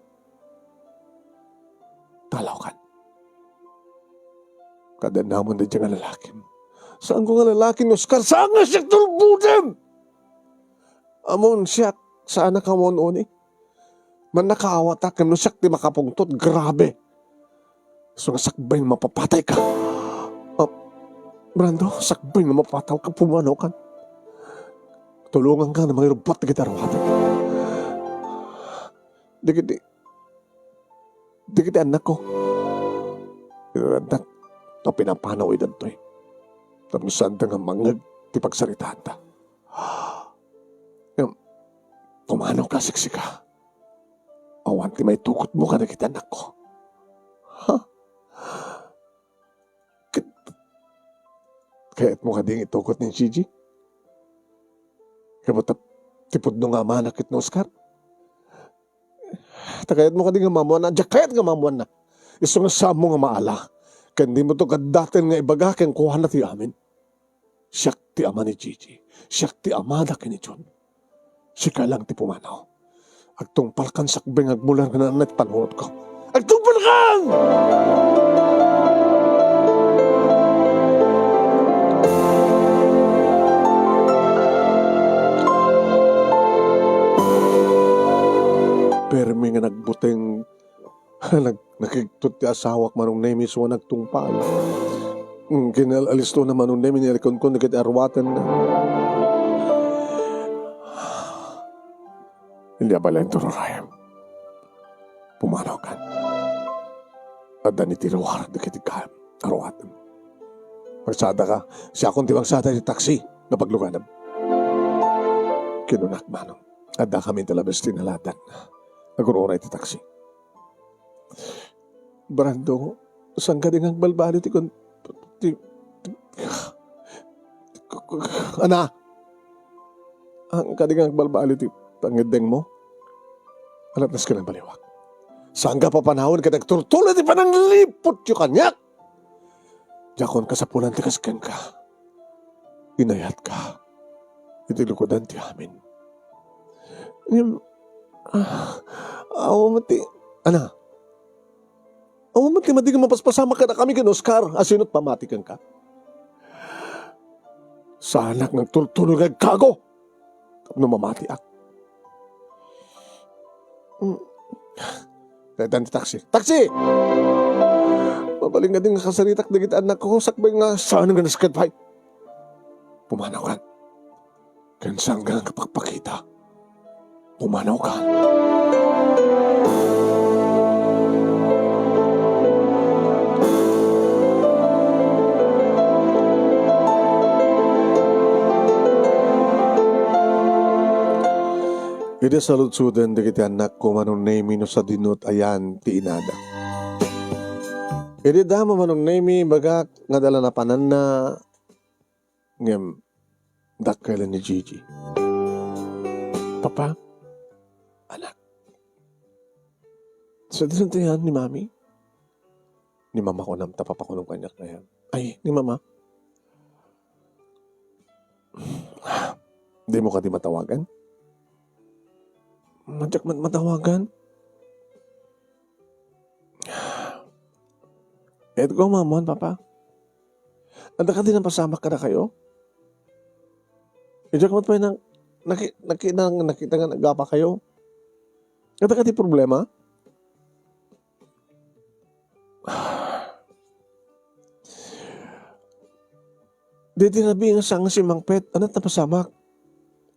Talawkan. Kadennamon daydiay nga lalakim. Saanko nga lalaki ni Oscar, saan nga siak tulbodem! Ammom siak, saan a kamun-uni. Mannakaawatak, ngem no siak ti makapungtot, grabe. Isu nga sakbay nga mapapatayka. Ah, Brando, sakbay nga mapatayka, pumanokan. Tulonganka nga mangirubbot dagiti arawatem. Dagiti, dagiti annakko. Inuratnak, ta pinapanaw daytoy. Tapno saanda nga mangngeg ti pagsaritaanta. Ngem, pumanawka, siksika. Awan ti maitukotmo kadagiti annakko. Ha? Ket, kayatmo kadi nga itukot ni Gigi? Ngem ta, ti pudno nga amana ket ni Oscar? Ta kayatmo kadi nga maammoanna? Diak kayat nga maammoanna. Isu nga saanmo nga maala. Ken dimo to kaddaten nga ibaga kenkuana ti amin. Siak ti ama ni Gigi. Siak ti amada ken ni Jun. Sika lang ti pumanaw. Agtungpalkan sakbay nga agmular nga naanna ti panunotko. Agtungpalkan! Permi nga nagbuteng Nag-, nakigtot ti asawak, Manong Nemi, isu a nagtungpal. Mm, kinal-, alistona, Manong Nemi, ni alikonkon dagiti aruatenna. Ania a balen ti rurayem? Pumanawkan. Adda ni ti ruar dagiti ka-, aruatem. Magsada ka, siakon ti magsada ti taksi nga pagluganam. Kinunak, Manong. Addakami iti labes ti naladan. Agur-uray ti taksi. Brando, saan kadi nga agbalbaliw ti kon-, ti, ti, ana? Saan kadi nga agbalbaliw ti pangngeddengmo? Alatnas ken nagbaliwak. Saan nga papanawen ket agturtulo ti panangliputyo kaniak? Diakon kasapulan ti kas kenka. Inayatka iti lukodan ti amin. Ngem, ah, awan met ti, ana? Awan met ti madi nga mapaspasamak kadakami ken Oscar, a sino't pamati kenka? Saanak nga agturtuloy nga agkago tapno mamatiak. Mm. Kayatdan ti taksi. Taksi! Mabalin nga di nga kasaritak dagiti annakko, sakbay nga saan nga nasakit pay. Pumanawkan. Ken saan nga agpakpakita. Pumanawkan. Idi saludsoden dagiti annakko, Manong Nemi, no sadino ti ayan ti inada. Idi damo Manong Nemi, ibagak nga adda la napananna, ngem dakkel ni Gigi. Papa, anak, sadino ti ayan ni Mami? Ni Mama kunam ta papakunom kaniak nga ayan. Ay, ni Mama. Dimo kadi matawagan? Diak met matawagan. Ket ko, Mama, Papa. Adda kadi napasamak kadakayo? Diak met pay nang naki-, naki-, nang nakita nga nagapakayo. Adda kadi problema? Daydi rabii nga sanga simmangpet, ania ti napasamak?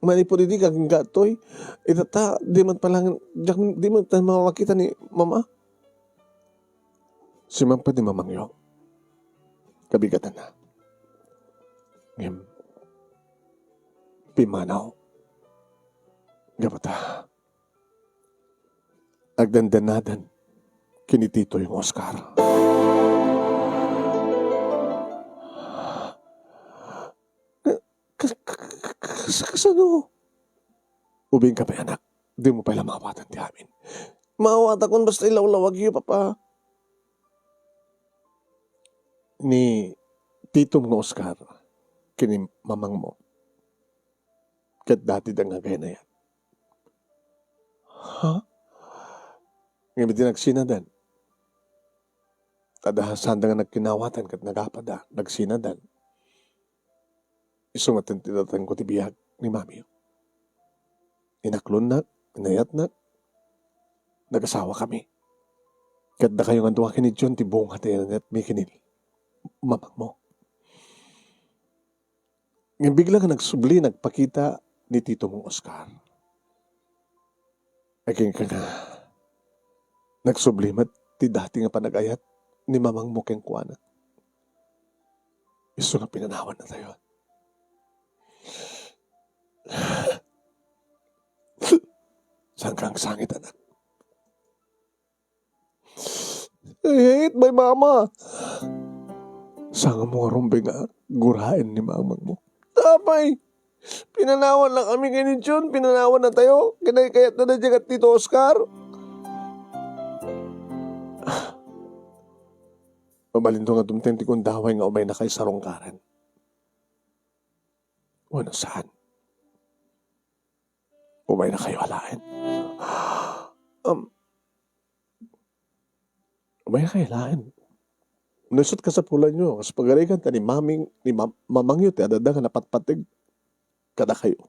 Manipud idi, agingga ditoy. Ita ta, di met pay laeng, diak, di met pay makakita ni Mama. Simmangpet ni mamangyo. Kabigatanna. Ngem, pimmanaw. Gapu ta agdandannadan ken ni Titoy nga Oscar. Kas-, kas-, kas-, kasano? Ubingka pay, anak. Dimo pay la maawatan ti amin. Maawatakon basta ilawlawagyo, Papa. Ni titom nga Oscar ken ni mamangmo ket datida nga agaynayan. Ha? Ngem idi nagsinadan, adda saanda nga nagkinawatan ket nagapada, nagsinadan. Isu met ti datengko ti biag ni Mami. Inaklonnak, inayatnak, nagasawakami. Ket dakayo nga dua ken ni John ti bunga ti inayatmi ken ni mamangmo. Ngem bigla nga nagsubli, nagpakita ni Tito Mong Oscar. Agingga nga nagsubli met ti dati nga panagayat ni mamangmo kenkuana. Isu nga pinanawannatayo. Saanka agsangit, anak. I hate my mama. Sangamo nga rumbeng nga guraen ni mamangmo. Apay, pinanawannakami ken ni John, pinanawannatayo, kinaykayatna daydiay ket Tito Oscar. Mabalinto nga dumteng ti gundaway nga umaynakayo sarungkaran. Wenno saan? Umaynakayo alaen. Um, umaynakayo alaen. No isu ti kasapulanyo, kas pagarigan ta ni maming, ni mam-, mamangyo ti adda nga napatpateg kadakayo.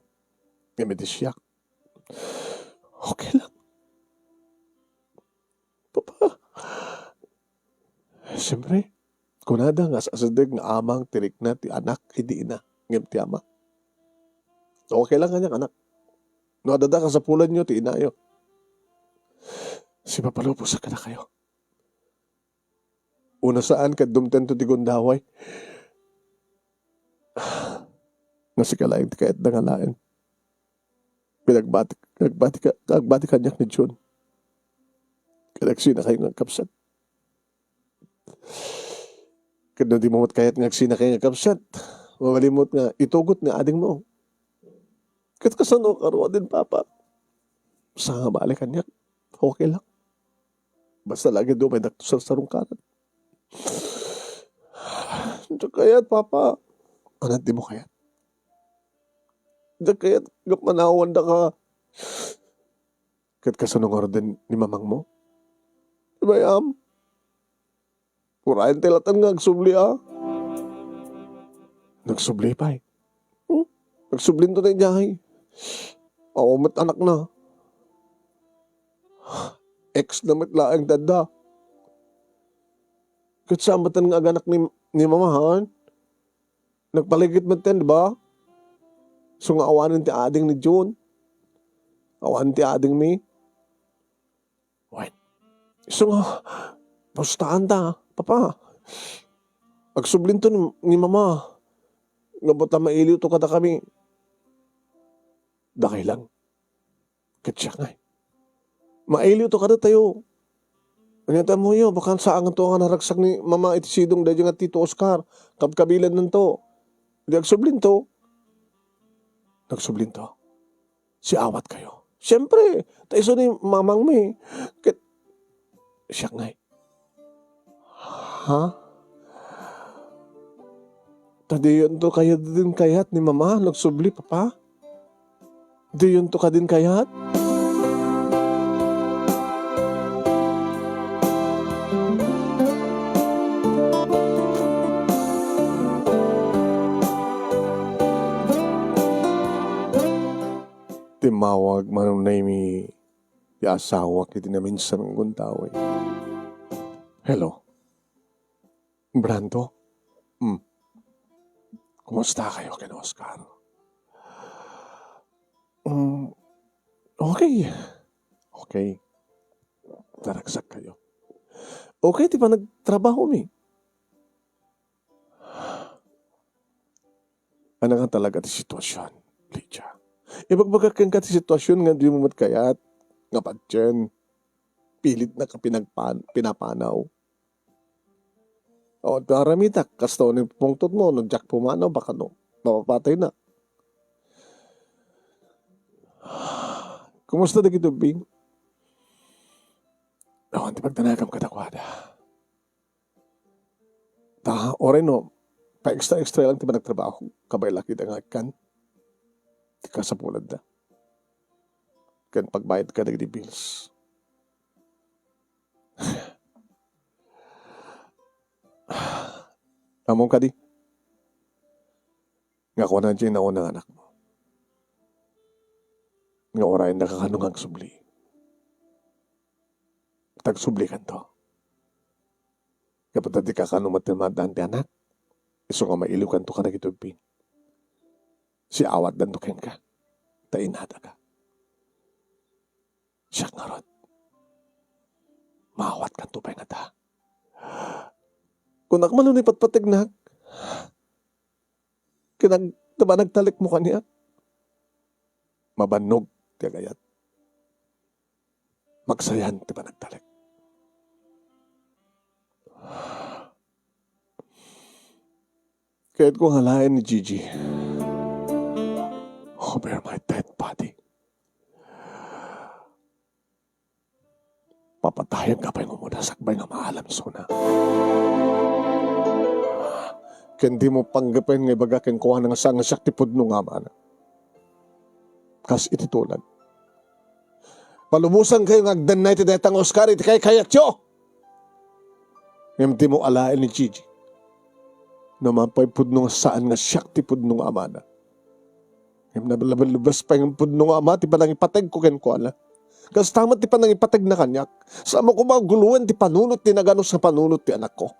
Ngem iti siak, okay lang. Papa. Siempre, kunada nga asideg nga amang ti rikna ti anak idi ina, ngem ti ama. Okay lang kaniak, anak. No adda kasapulanyo ti inayo. Sipapalubosak kadakayo. Wenno saan ket dumtengto ti gundaway. Nga sika laeng ti kayatda nga alaen. Pinagbati, agbati ka, agbati kaniak ni John. Ket agsinakayo nga agkapsat. Ket no dimo met kayat nga agsinakayo nga agkapsat, mabalinmo met nga itugot ni adingmo. Ket kasano a karuaden, Papa? Sangabali kaniak. Okay lang. Basta la ket umaydakto sarsarungkaran. Diak kayat, Papa. Ania ti dimo kayat? Diak kayat nga panawannaka. Ket kasano ngaruden ni mamangmo? Di ba, Am? Uray ti latan nga agsubli, a? Nagsubli pay. Hmm? Nagsublinto daydiay. Awan met anakna. Ex na met laeng ti adda. Ket saan met nga aganak ni, ni mama, han? Nagpaligit met ten, di ba? Isu nga awanen ti ading ni June. Awan ti adingmi. Wen, isu nga, pustaanta, Papa. Agsublinto ni, ni Mama. Gapu ta mailiwto kadakami. Dakay lang. Ket siak ngay. Mailiwto kadatayo. Ania ti ammoyo, baka saanganto nga naragsak ni Mama iti sidong daydiay nga Tito Oscar. Kabkabilannanto. Di agsublinto. Nagsublinto. Siawatkayo. Siempre, ta isu ni mamangmi. Ket siak ngay. Ha? Ta diyonto kayat din kayat ni Mama, nagsubli, Papa? Diyonto kadin kayat? Timmawag Manong Nemy ti asawak iti naminsan nga gundaway. Hello. Brando? Hmm. Kumusta kayo ken Oscar? Hmm, okay. Okay. Naragsak kayo. Okay ti panagtrabaho mi. Ania nga talaga ti sitwasyon, Lydia? Ibagbagak kenka ti sitwasyon nga dimo met kayat nga patien. Pilit na ka pinagpan-, pinapanaw. O, ta aramitak, kasta ni pungtot mo, no, diak pumanaw, baka no, mapapatay na. Kumusta dagiti ubbing? Awan ti pagdanagam kadakuada. Ta, uray no, pa-extra-extra lang ti panagtrabaho, kabay la kita nga agkan. Ti kasapulanna. Ken pagbayad kadagiti bills. Ammom kadi? Nga kuna diay nauna nga anakmo. Nga urayennaka kano nga agsubli. Tagsubli kanto. Gapu ta dika kano met ti maaddaan ti anak. Isu nga mailiw kanto kadagiti ubbing. Siawatdanto kenka. Ta inadaka. Siak ngarud. Maawatkanto pay ngata. Kunak man no ipatpategnak. Kinag-, ta panagtalekmo kaniak. Mabannog ti agayat. Magsayan ti panagtalek. Kayatko nga alaen ni Gigi over my dead body. Papatayenka pay nga umuna sakbay nga maalam isuna. Ken dimo panggapuyen nga ibaga kenkuana nga saan nga siak ti pudno nga amana. Kas iti tulag. Palubosankayo nga agdennay ti dayta nga Oscar iti kaykayatyo. Ngem dimo alaen ni Gigi. No, awan pay pudno nga saan nga siak ti pudno nga amana. Ngem nalablabas pay nga pudno nga ama ti panangipategko kenkuana. Kasta met ti panangipategna kaniak. Saanmo koma a guloen ti panunot ti naganus nga panunot ti anakko.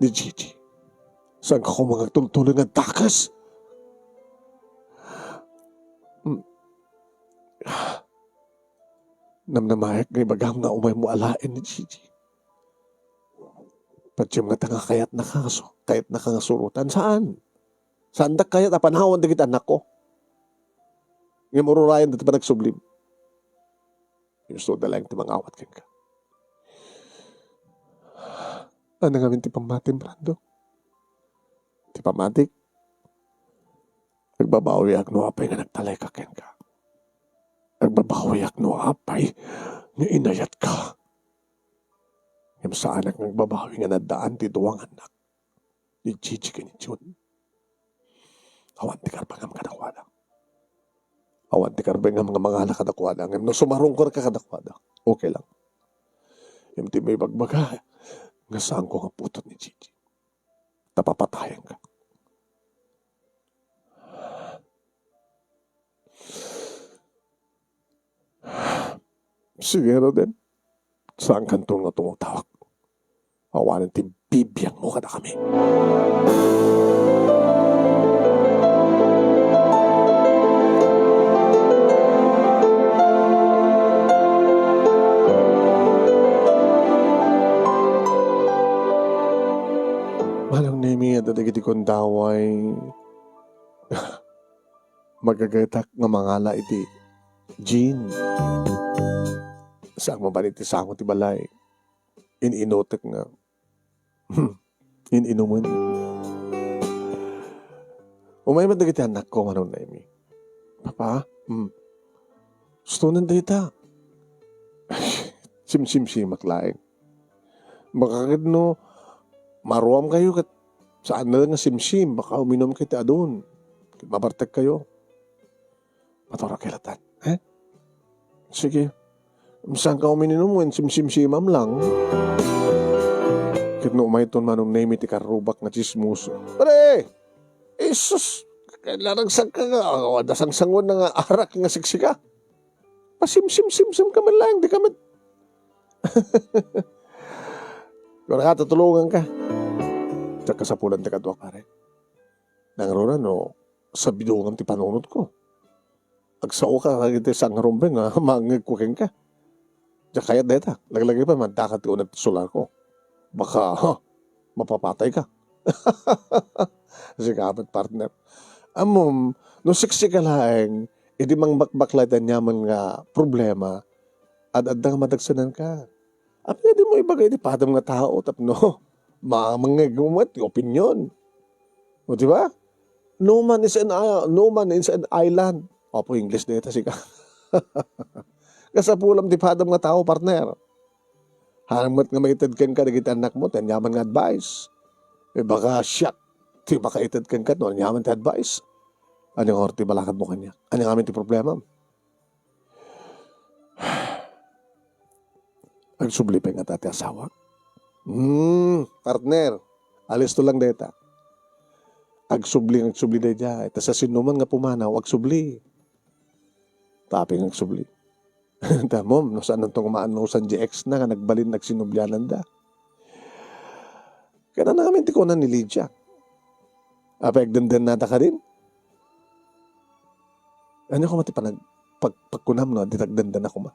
Ni Gigi. Saanka koma nga agtultuloy nga dakes. Mm. Namnamaek nga ibagam nga umaymo alaen ni Gigi. Patiem ngata nga kayatnaka nga su-, kayatnaka nga surotan. Saan? Saandak kayat a panawan dagiti anakko. Ngem ururayen dagiti panagsublim. Gusto da laeng ti mangawat kenka. Ania ngamin ti pammatim, Brando? Ti pammatik? Agbabawiak no apay nga nagtaleka kenka. Agbabawiak no apay nga inayatka. Ngem saanak nga agbabawi nga naddaan ti dua nga annak, ni Gigi ken ni Jun. Awan ti karbengam kadakuada. Awan ti karbengam nga mangala kadakuada. Ngem no sumarungkerka kadakuada, okay lang. Ngem ti maibagbaga nga saanko nga putot ni Gigi. Ta papatayenka. Sige, Roden. Saankanto nga tumawtawag. Awanen ti bibiangmo kadakami. Manong Nemi, adda dagiti gundaway. Magagaytak nga mangala iti Jean. Saan mapan iti sango ti balay. In-inutek nga, in-inumen. Umay met dagiti annakko, Manong Nemi. "Papa, hmm, gustonen dayta." Simsimsimak laeng. Baka ket no maruamkayo ket saan na nga simsim, baka uminumkayo ti adun. Ket mabartekkayo. Maturakay latan. Eh? Sige. Saanka uminom wen simsimsimam lang. Ket no umayton Manong Nemi ti karrubak nga tsismoso. Pre! Isus! Naragsagka nga, ah, adda sangsangon na nga arak nga siksika. Pasimsimsimsim ka man lang, di ka met. Kunaka, tutulonganka. Diak kasapulan ti kaduak, pare. Nangruna no, sabidongam ti panunotko. Agsaoka dagiti sangrumbe nga mangngegko kenka. Diak kayat dayta. Laglagipen, maddaka ti uneg ti solarko. Baka, ha, mapapatayka. Sika met, partner. Ammom, no siksika laeng, idi mangbakbakla iti aniaman nga problema, ad-adda nga madagsenanka. Apay nga dimo ibaga iti padam nga tao tapno ma-, mangngegmo met ti opinion. O, di ba? No man is an i-, no man is an island. Apo, English dayta, sika. Kasapulam ti padam nga tao, partner. Hanang met nga maited kenka dagiti annakmo ti aniaman nga advice. Eh, baka siak ti makaited kenka no aniaman ti advice. Ania nga ti balakadmo kaniak? Ania ngamin ti problemam? Agsubli pay ngata ti asawak? Hmm, partner, alisto lang dayta. Agsubli, agsubli daydiay. Ta sa sinoman nga pumanaw, agsubli. Taping agsubli. Tamom, no saan nanto nga maannusan di ex na nga nagbalin agsinubliananda. Kaya na namin ti kunan ni Lydia. Apay agdendennada kadin? Ania koma ti panag-, pag-, pagkunam no, di tagdendena koma.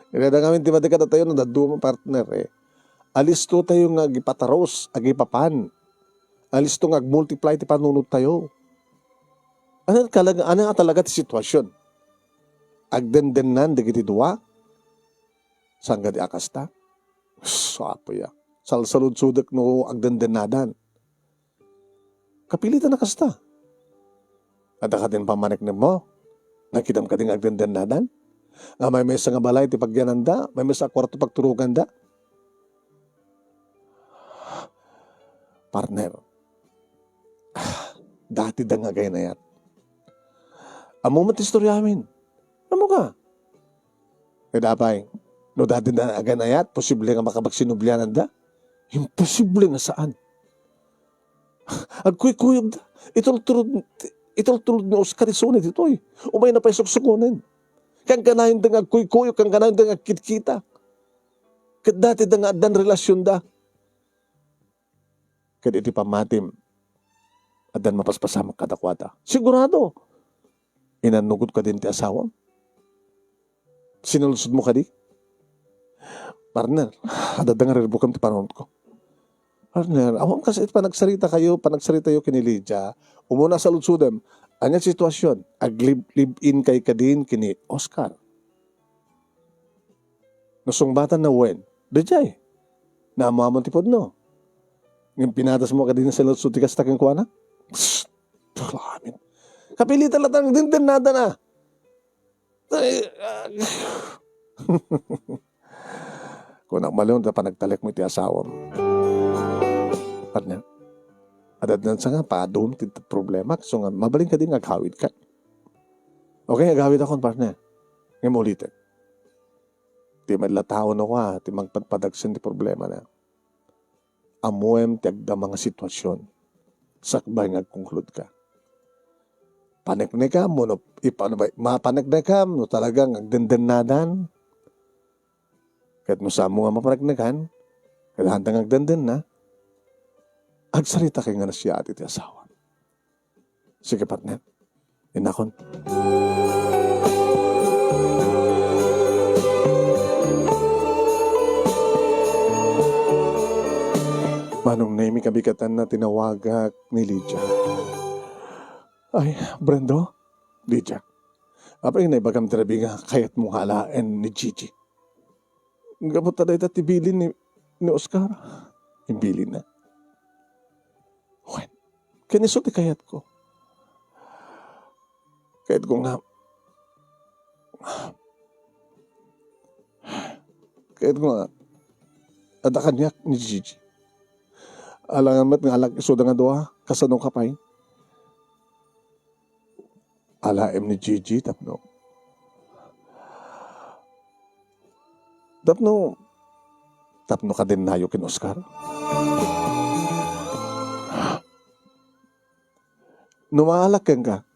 Kaya na namin ti madi kadatayo no, dadduma, partner, eh. Alisto tayo nga agipatarus, agipapan. Alisto nga agmultiply ti panunot tayo. Ano talaga, ano nga talaga ti sitwasyon? Agdendennan dagiti dua? Saan nga di a kasta? Sapo ya. Salsaludsodek no agdendennadan. Kapilitan a kasta. Adda kadin pammaneknekmo? Nakitam kadin nga agdendennadan? Nga maymaysa nga balay ti pagyananda, maymaysa a kuarto pagturoganda? Partner, dati da nga agay-ayat. Ammo met ti istorya amin. Ammo ka? Ket apay, no dati da nga agay-ayat, posible nga makapagsinubliananda? Imposible nga saan. Agkuykuyogda. Itultulod, itultulod ni Oscar isu ditoy. Umayna pay suksukonen. Kankanayon da nga agkuykuyog, kankanayon da nga agkitkita. Ket dati da nga addan relasyonda. Ket iti pammatim, addan mapaspasamak kadakuada. Sigurado, inannugod kadin ti asawam? Sinaludsumo kadi? Partner, adda nga riribukam ti panunotko. Partner, awan kas iti panagsarita kayo, panagsarita yo ken ni Lydia, umuna saludsodem, ania ti sitwasyon? Aglive-, live-in kay kadin ken ni Oscar? No sungbatan na wen, daydiay. Naammoamon ti pudno. Ngem pinadas mo kadin saludsod ti kasta kenkuana? Psst! Amin. Kapilitan latta nga agdendennada na. Ay, ah. Kunak, maliw ta panagtalek mo iti asawam. Partner, adda sa nga padum ti problema, so nga, mabalin kadi nga agawid ka. Okay, agawid akon, partner. Ngem ulitek. Ti met la tao no ka, ti mangpadpadagsen ti problema na. Ammoem ti agdama nga sitwasyon sakbay nga agkonklude ka. Paneknekam, no, ipano ba, mapaneknekam, no talagang agdendennadan. Ket no saanmo nga mapaneknekan, kailangan ta nga agdendenna, agsarita kay nga nasiyaat iti asawa. Sige, partner. Innakon. Manong Nemi, kabikatanna tinawagak ni Lydia. Ay, Brendo? Lydia. Apay nga naibagam ti rabii nga kayatmo nga alaen ni Gigi? Gapu ta dayta ti bilin ni, ni Oscar. Imbilinna. Wen, ken isu ti kayatko. Kayatko nga, kayatko nga adda kaniak ni Gigi. Alangan met nga alak isuda nga dua, kasano ka pay? Alaem ni Gigi tapno, tapno, tapno kadennayo ken Oscar? No maalak kenka,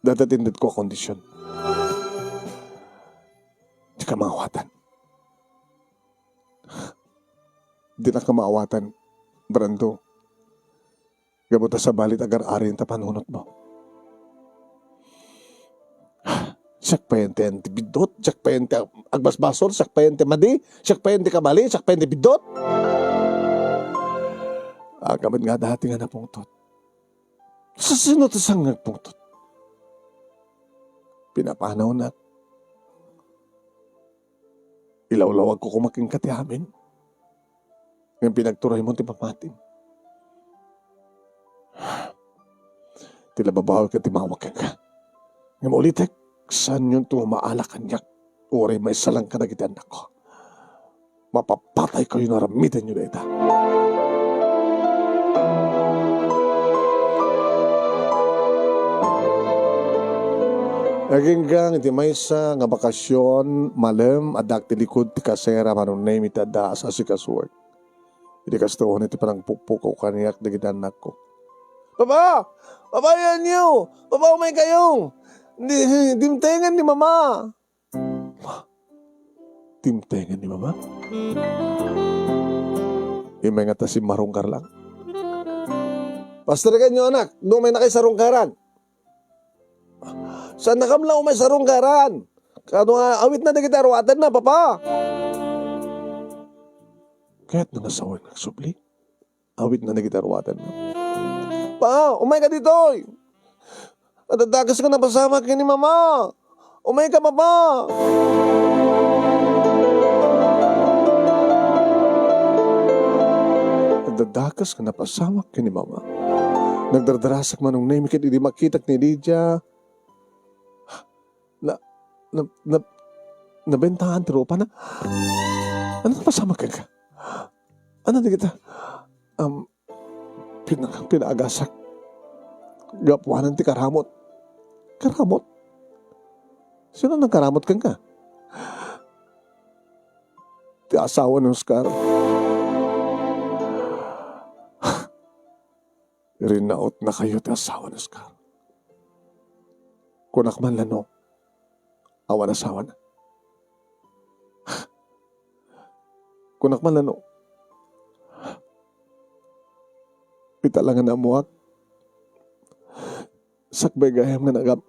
dayta ti indetko a kondisyon. Dika maawatan. Dinaka maawatan, Brando. Gapu ta sabali ti agar-arin ta panunotmo. Siak payen ti biddut, siak payen ti agbasbasol, siak payen ti madi, siak payen ti kabali, siak payen ti biddut. Agamit nga dati nga napungtot. Sa sino ti saan nga agpungtot? Pinapanawnak. Ilawlawagko koma kenka ti amin. Ngem pinagturaymo ti pamatim. Ti lababawi ket ti mawag kenka. Ngem ulitek, saanyonto nga maala kaniak, uray maisalang kadagiti annakko. Mapapataykayo no aramidenyo dayta. Aginggang iti maysa nga bakasion, malem, addaak ti likud ti kasera, manong name iti adda as-asikasuek. Idi kastoon iti panangpukpukaw kaniak dagiti annakko. "Papa! Papa, ayanyo! Papa, umaykayo! Di-, dimtengen ni Mama!" "Dimtengen ni Mama?" Immay nga ta simmarungkar lang. "Pasterekanyo, anak, no umaynakay sarungkaran." "Saannakam la umay sarungkaran. Kano nga awitna dagiti aruatenna, Papa?" Kayatna nga sawen nga agsubli. Awitna dagiti aruatenna. "Pa, umayka ditoy! Adda dakes nga napasamak ken ni Mama! Umayka, Papa!" Adda dakes nga napasamak ken ni Mama. Nagdardarasak manong name ket idi makitak ni Lydia, na, na, na, nabentahan ti rupana. "Ano napasamak kenka? Ano dagita?" Um, pina-, pinaagasak. Gapuanan ti karamot. Karamot? Sino nagkaramot kenka? Ti asawa ni Oscar. Rinautnakayo ti asawa ni Oscar. Kunak man la no, awan asawana. Kunak man la no, ita la nga naammoak, sakbay gayam nga nagam-,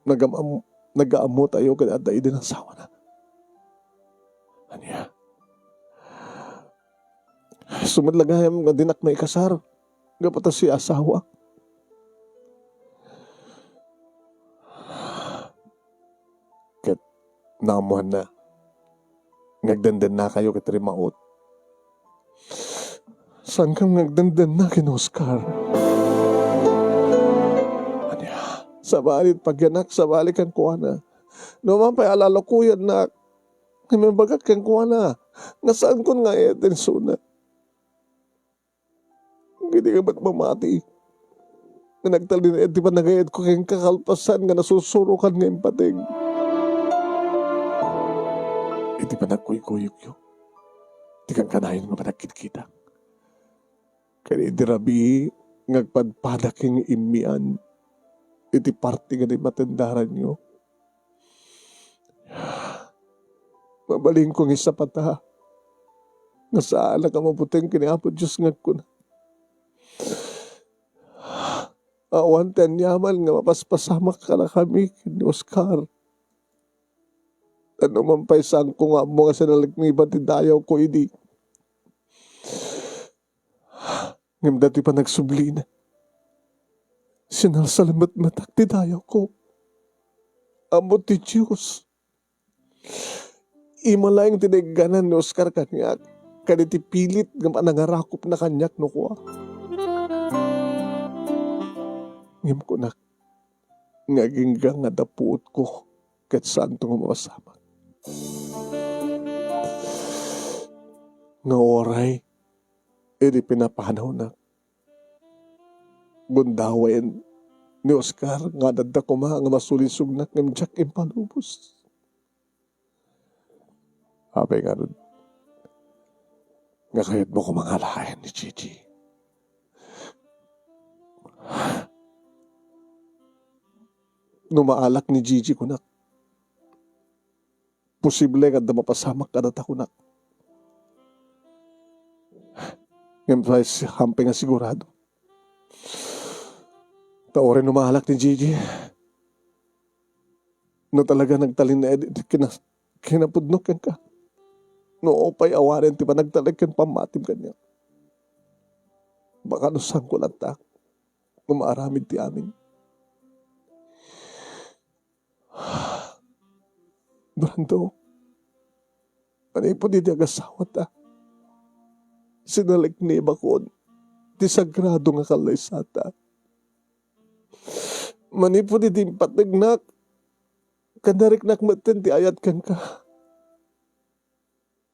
nagam-, nagaammotayo ket adda idi asawana. Ania? Isu met la gayam nga dinak maikasar, gapu ta siak asawa. Ket naammoanna nga agdendennakayo ket rimaut. Saankam nga agdendenna ken Oscar? Ania? Sabali ti pagyanak, sabali kenkuana. No man pay a lalokuyannak, ngem imbagak kenkuana nga saankon nga ay-atensona. Idi ka met mamati, nga nagtalinaed ti panagayatko kenka kalpasan nga nasusurokan nga impateg. Iti panagkuykuyogyo, ti kankanayon nga panagkitkita. Ken idi rabii nga agpadpada ken immian iti parti nga di matendaranyo. Mabalinko nga isapata nga saanak a mabuteng ken ni Apo Dios nga agkuna, "Awan ti aniaman nga mapaspasamak kadakami ken ni Oscar. Ano man pay, saanko nga ammo nga sinalakniban ti dayawko idi. Ngem daytoy panagsublina, sinalsalemetmetak ti dayawko. Ammok ti Dios. Ima laeng ti naigganan ni Oscar kaniak, kadagiti pilit nga panangarakupna kaniak no kua. Ngem kunak nga agingga nga adda puotko ket saanto nga mapasamak. Nga uray idi pinapanawnak, gundawen ni Oscar nga adda koma nga masulisognak ngem diak impalubos. Apay ngarud nga kayatmo koma nga alaen ni Gigi? No maalak ni Gigi kunak, posible nga adda mapasamak kadata kunak. Ngem say, hampay nga sigurado. Ta uray no maalak ni Gigi, no talaga nagtalinaed iti kina-, kinapudno kenka, no pay awanen ti panagtalek ken pammatim kaniak, baka no saanko latta nga maaramid ti amin. Brando, manipud idi agasawata, sinalaknibakon ti sagrado nga kallaysata. Manipud idi impategnak, ken nariknak metten ti ayat kenka.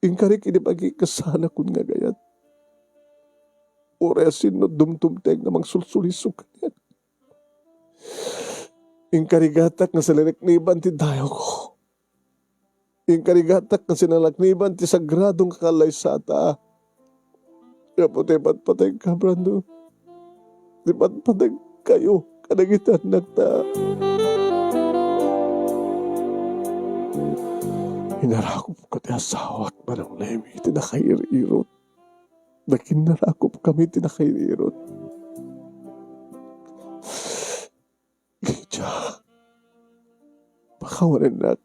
Inkarik idi pakikasanakon nga agayat. Uray a sinno dumdumteng nga mangsulsulisog kaniak. Inkarigatak nga sinalakniban ti dayawko. Inkarigatak nga sinalakniban ti sagrado nga kallaysata. Gapu ta ipatpateg ka, Brando. Ipatpateg kayo kadagiti annakta. Inarakupko ti asawak, Manong Nemi, iti nakair-irot. Nakinnarakup kami iti nakair-irot. Idiay, pakawanennak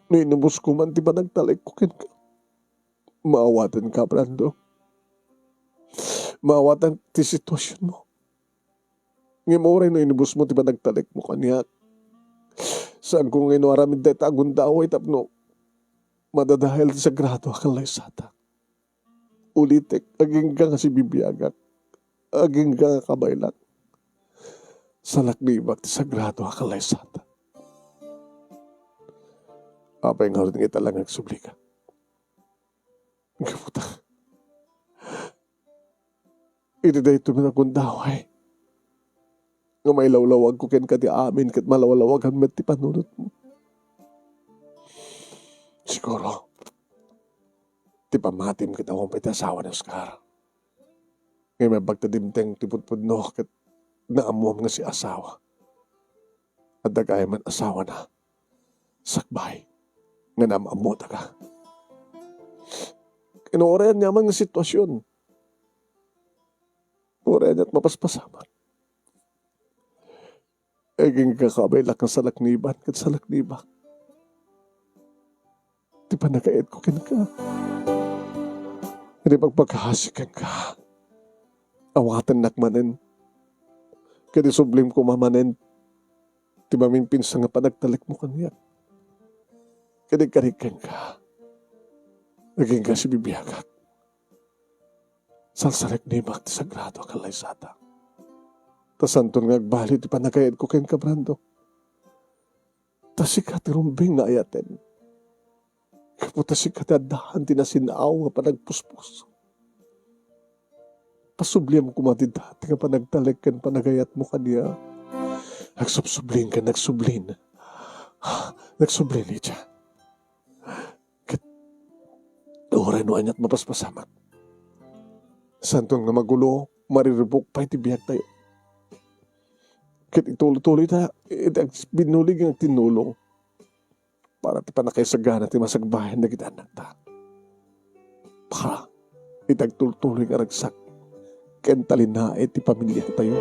no inubosko man ti panagtalekko kenka. Maawatanka, Brando. Maawatanka ti situasionmo. Ngem uray no inubosmo ti panagtalekmo kaniak, saanko nga ino aramid dayta a gundaway tapno madadael ti sagrado a kallaysatak. Ulitek, agingga nga sibibiagak, agingga nga kabaelak, salaknibak ti sagrado a kallaysatak. Apay ngarud nga ita laeng nga agsublika? Gapu ta, iti daytoy met a gundaway nga mailawlawagko kenka ti amin ket malawlawagan met ti panunotmo. Siguro, ti pammatim ket awan pay ti asawa ni Oscar. Ngem imbag ta dimteng ti pudpudno ket naammoam nga si asawa. Adda gayam met asawana sakbay nga naam-ammotaka. Ken uray ania man nga situasion, uray ania't mapaspasamak, agingga kabaelak nga salakniban ket salaknibak ti panagayatko kenka. Iti pagpakasi kenka, awatennak manen. Ket isublim koma manen ti maminpinsan nga panagtalekmo kaniak. Ket inkarik kenka, agingga sibibiagak, salsalaknibak ti sagrado a kallaysatak. Ta saanton nga agbali ti panagayatko kenka, Brando. Ta sika ti rumbeng nga ayaten. Gapu ta sika ti addaan ti nasin-aw nga panagpuspuso. Pasubliam koma ti dati nga panagtalek ken panagayatmo kaniak. Agsubsublin ken nagsublin. Nagsublin, Lydia. Ket uray no ania't mapaspasamak, saanton nga magulo, mariribuk pay ti biagtayo. Ket ituloy-tuloy ta iti ag-, binnulig nga agtinnulong para ti pannakaisagana ti masakbayan dagiti annakta. Para iti agtultuloy nga ragsak ken talinaed ti pamiliatayo.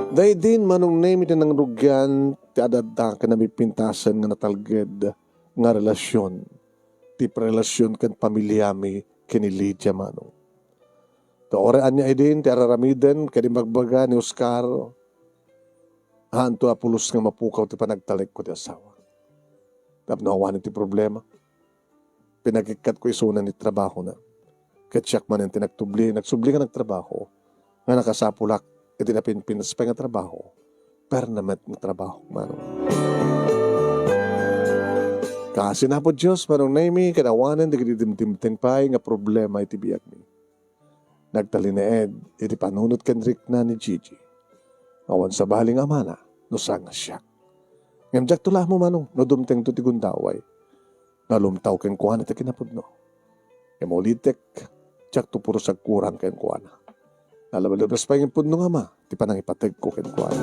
Daydi, Manong Nemi, ti nangrugian ti adda ken namipintasen nga natalged nga relasion, ti relasion ken pamiliami ken ni Lydia, Manong. Ta uray ania idin ti araramiden ket imbagbaga ni Oscar, haanto a pulos nga mapukaw ti panagtalekko ti asawa. Tapno awan ti problema, pinagikkat ko isuna ni trabahona. Ket siak manen ti nagtubli, nagsubli nga nagtrabaho, nga nakasapulak iti napinpinas pay nga trabaho. Permanent nga trabaho, Manong. Kaasi na po Dios, Manong Naimi, ket awanen dagiti dimdimteng pay nga problema iti biagmi. Nagtalinaed iti panunot ken rikna ni Gigi. Awan sabali nga amana, no saan nga siak. Ngem diakto la ammo, Manong, no dumtengto ti gundaway. Nalumtaw kenkuana ti kinapudno. Ngem ulitek, diakto puros agkurang kenkuana. Nalabas pay nga pudno nga ama ti panangipategko kenkuana.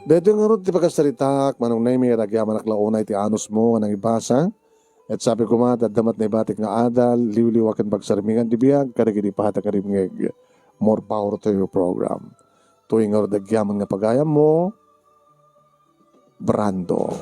Daytoy ngarud ti pagkasaritak, Manong Naimi, ket agyamanak la unay ti anusmo nga nangibasa. Ket sabi koma, ti adda met naibatik nga adal, liwliwa ken pagsarmingan ti biag kadagiti pata nga rimngeg. More power to your program. Toy ngarud agyaman nga pagayammo, Brando.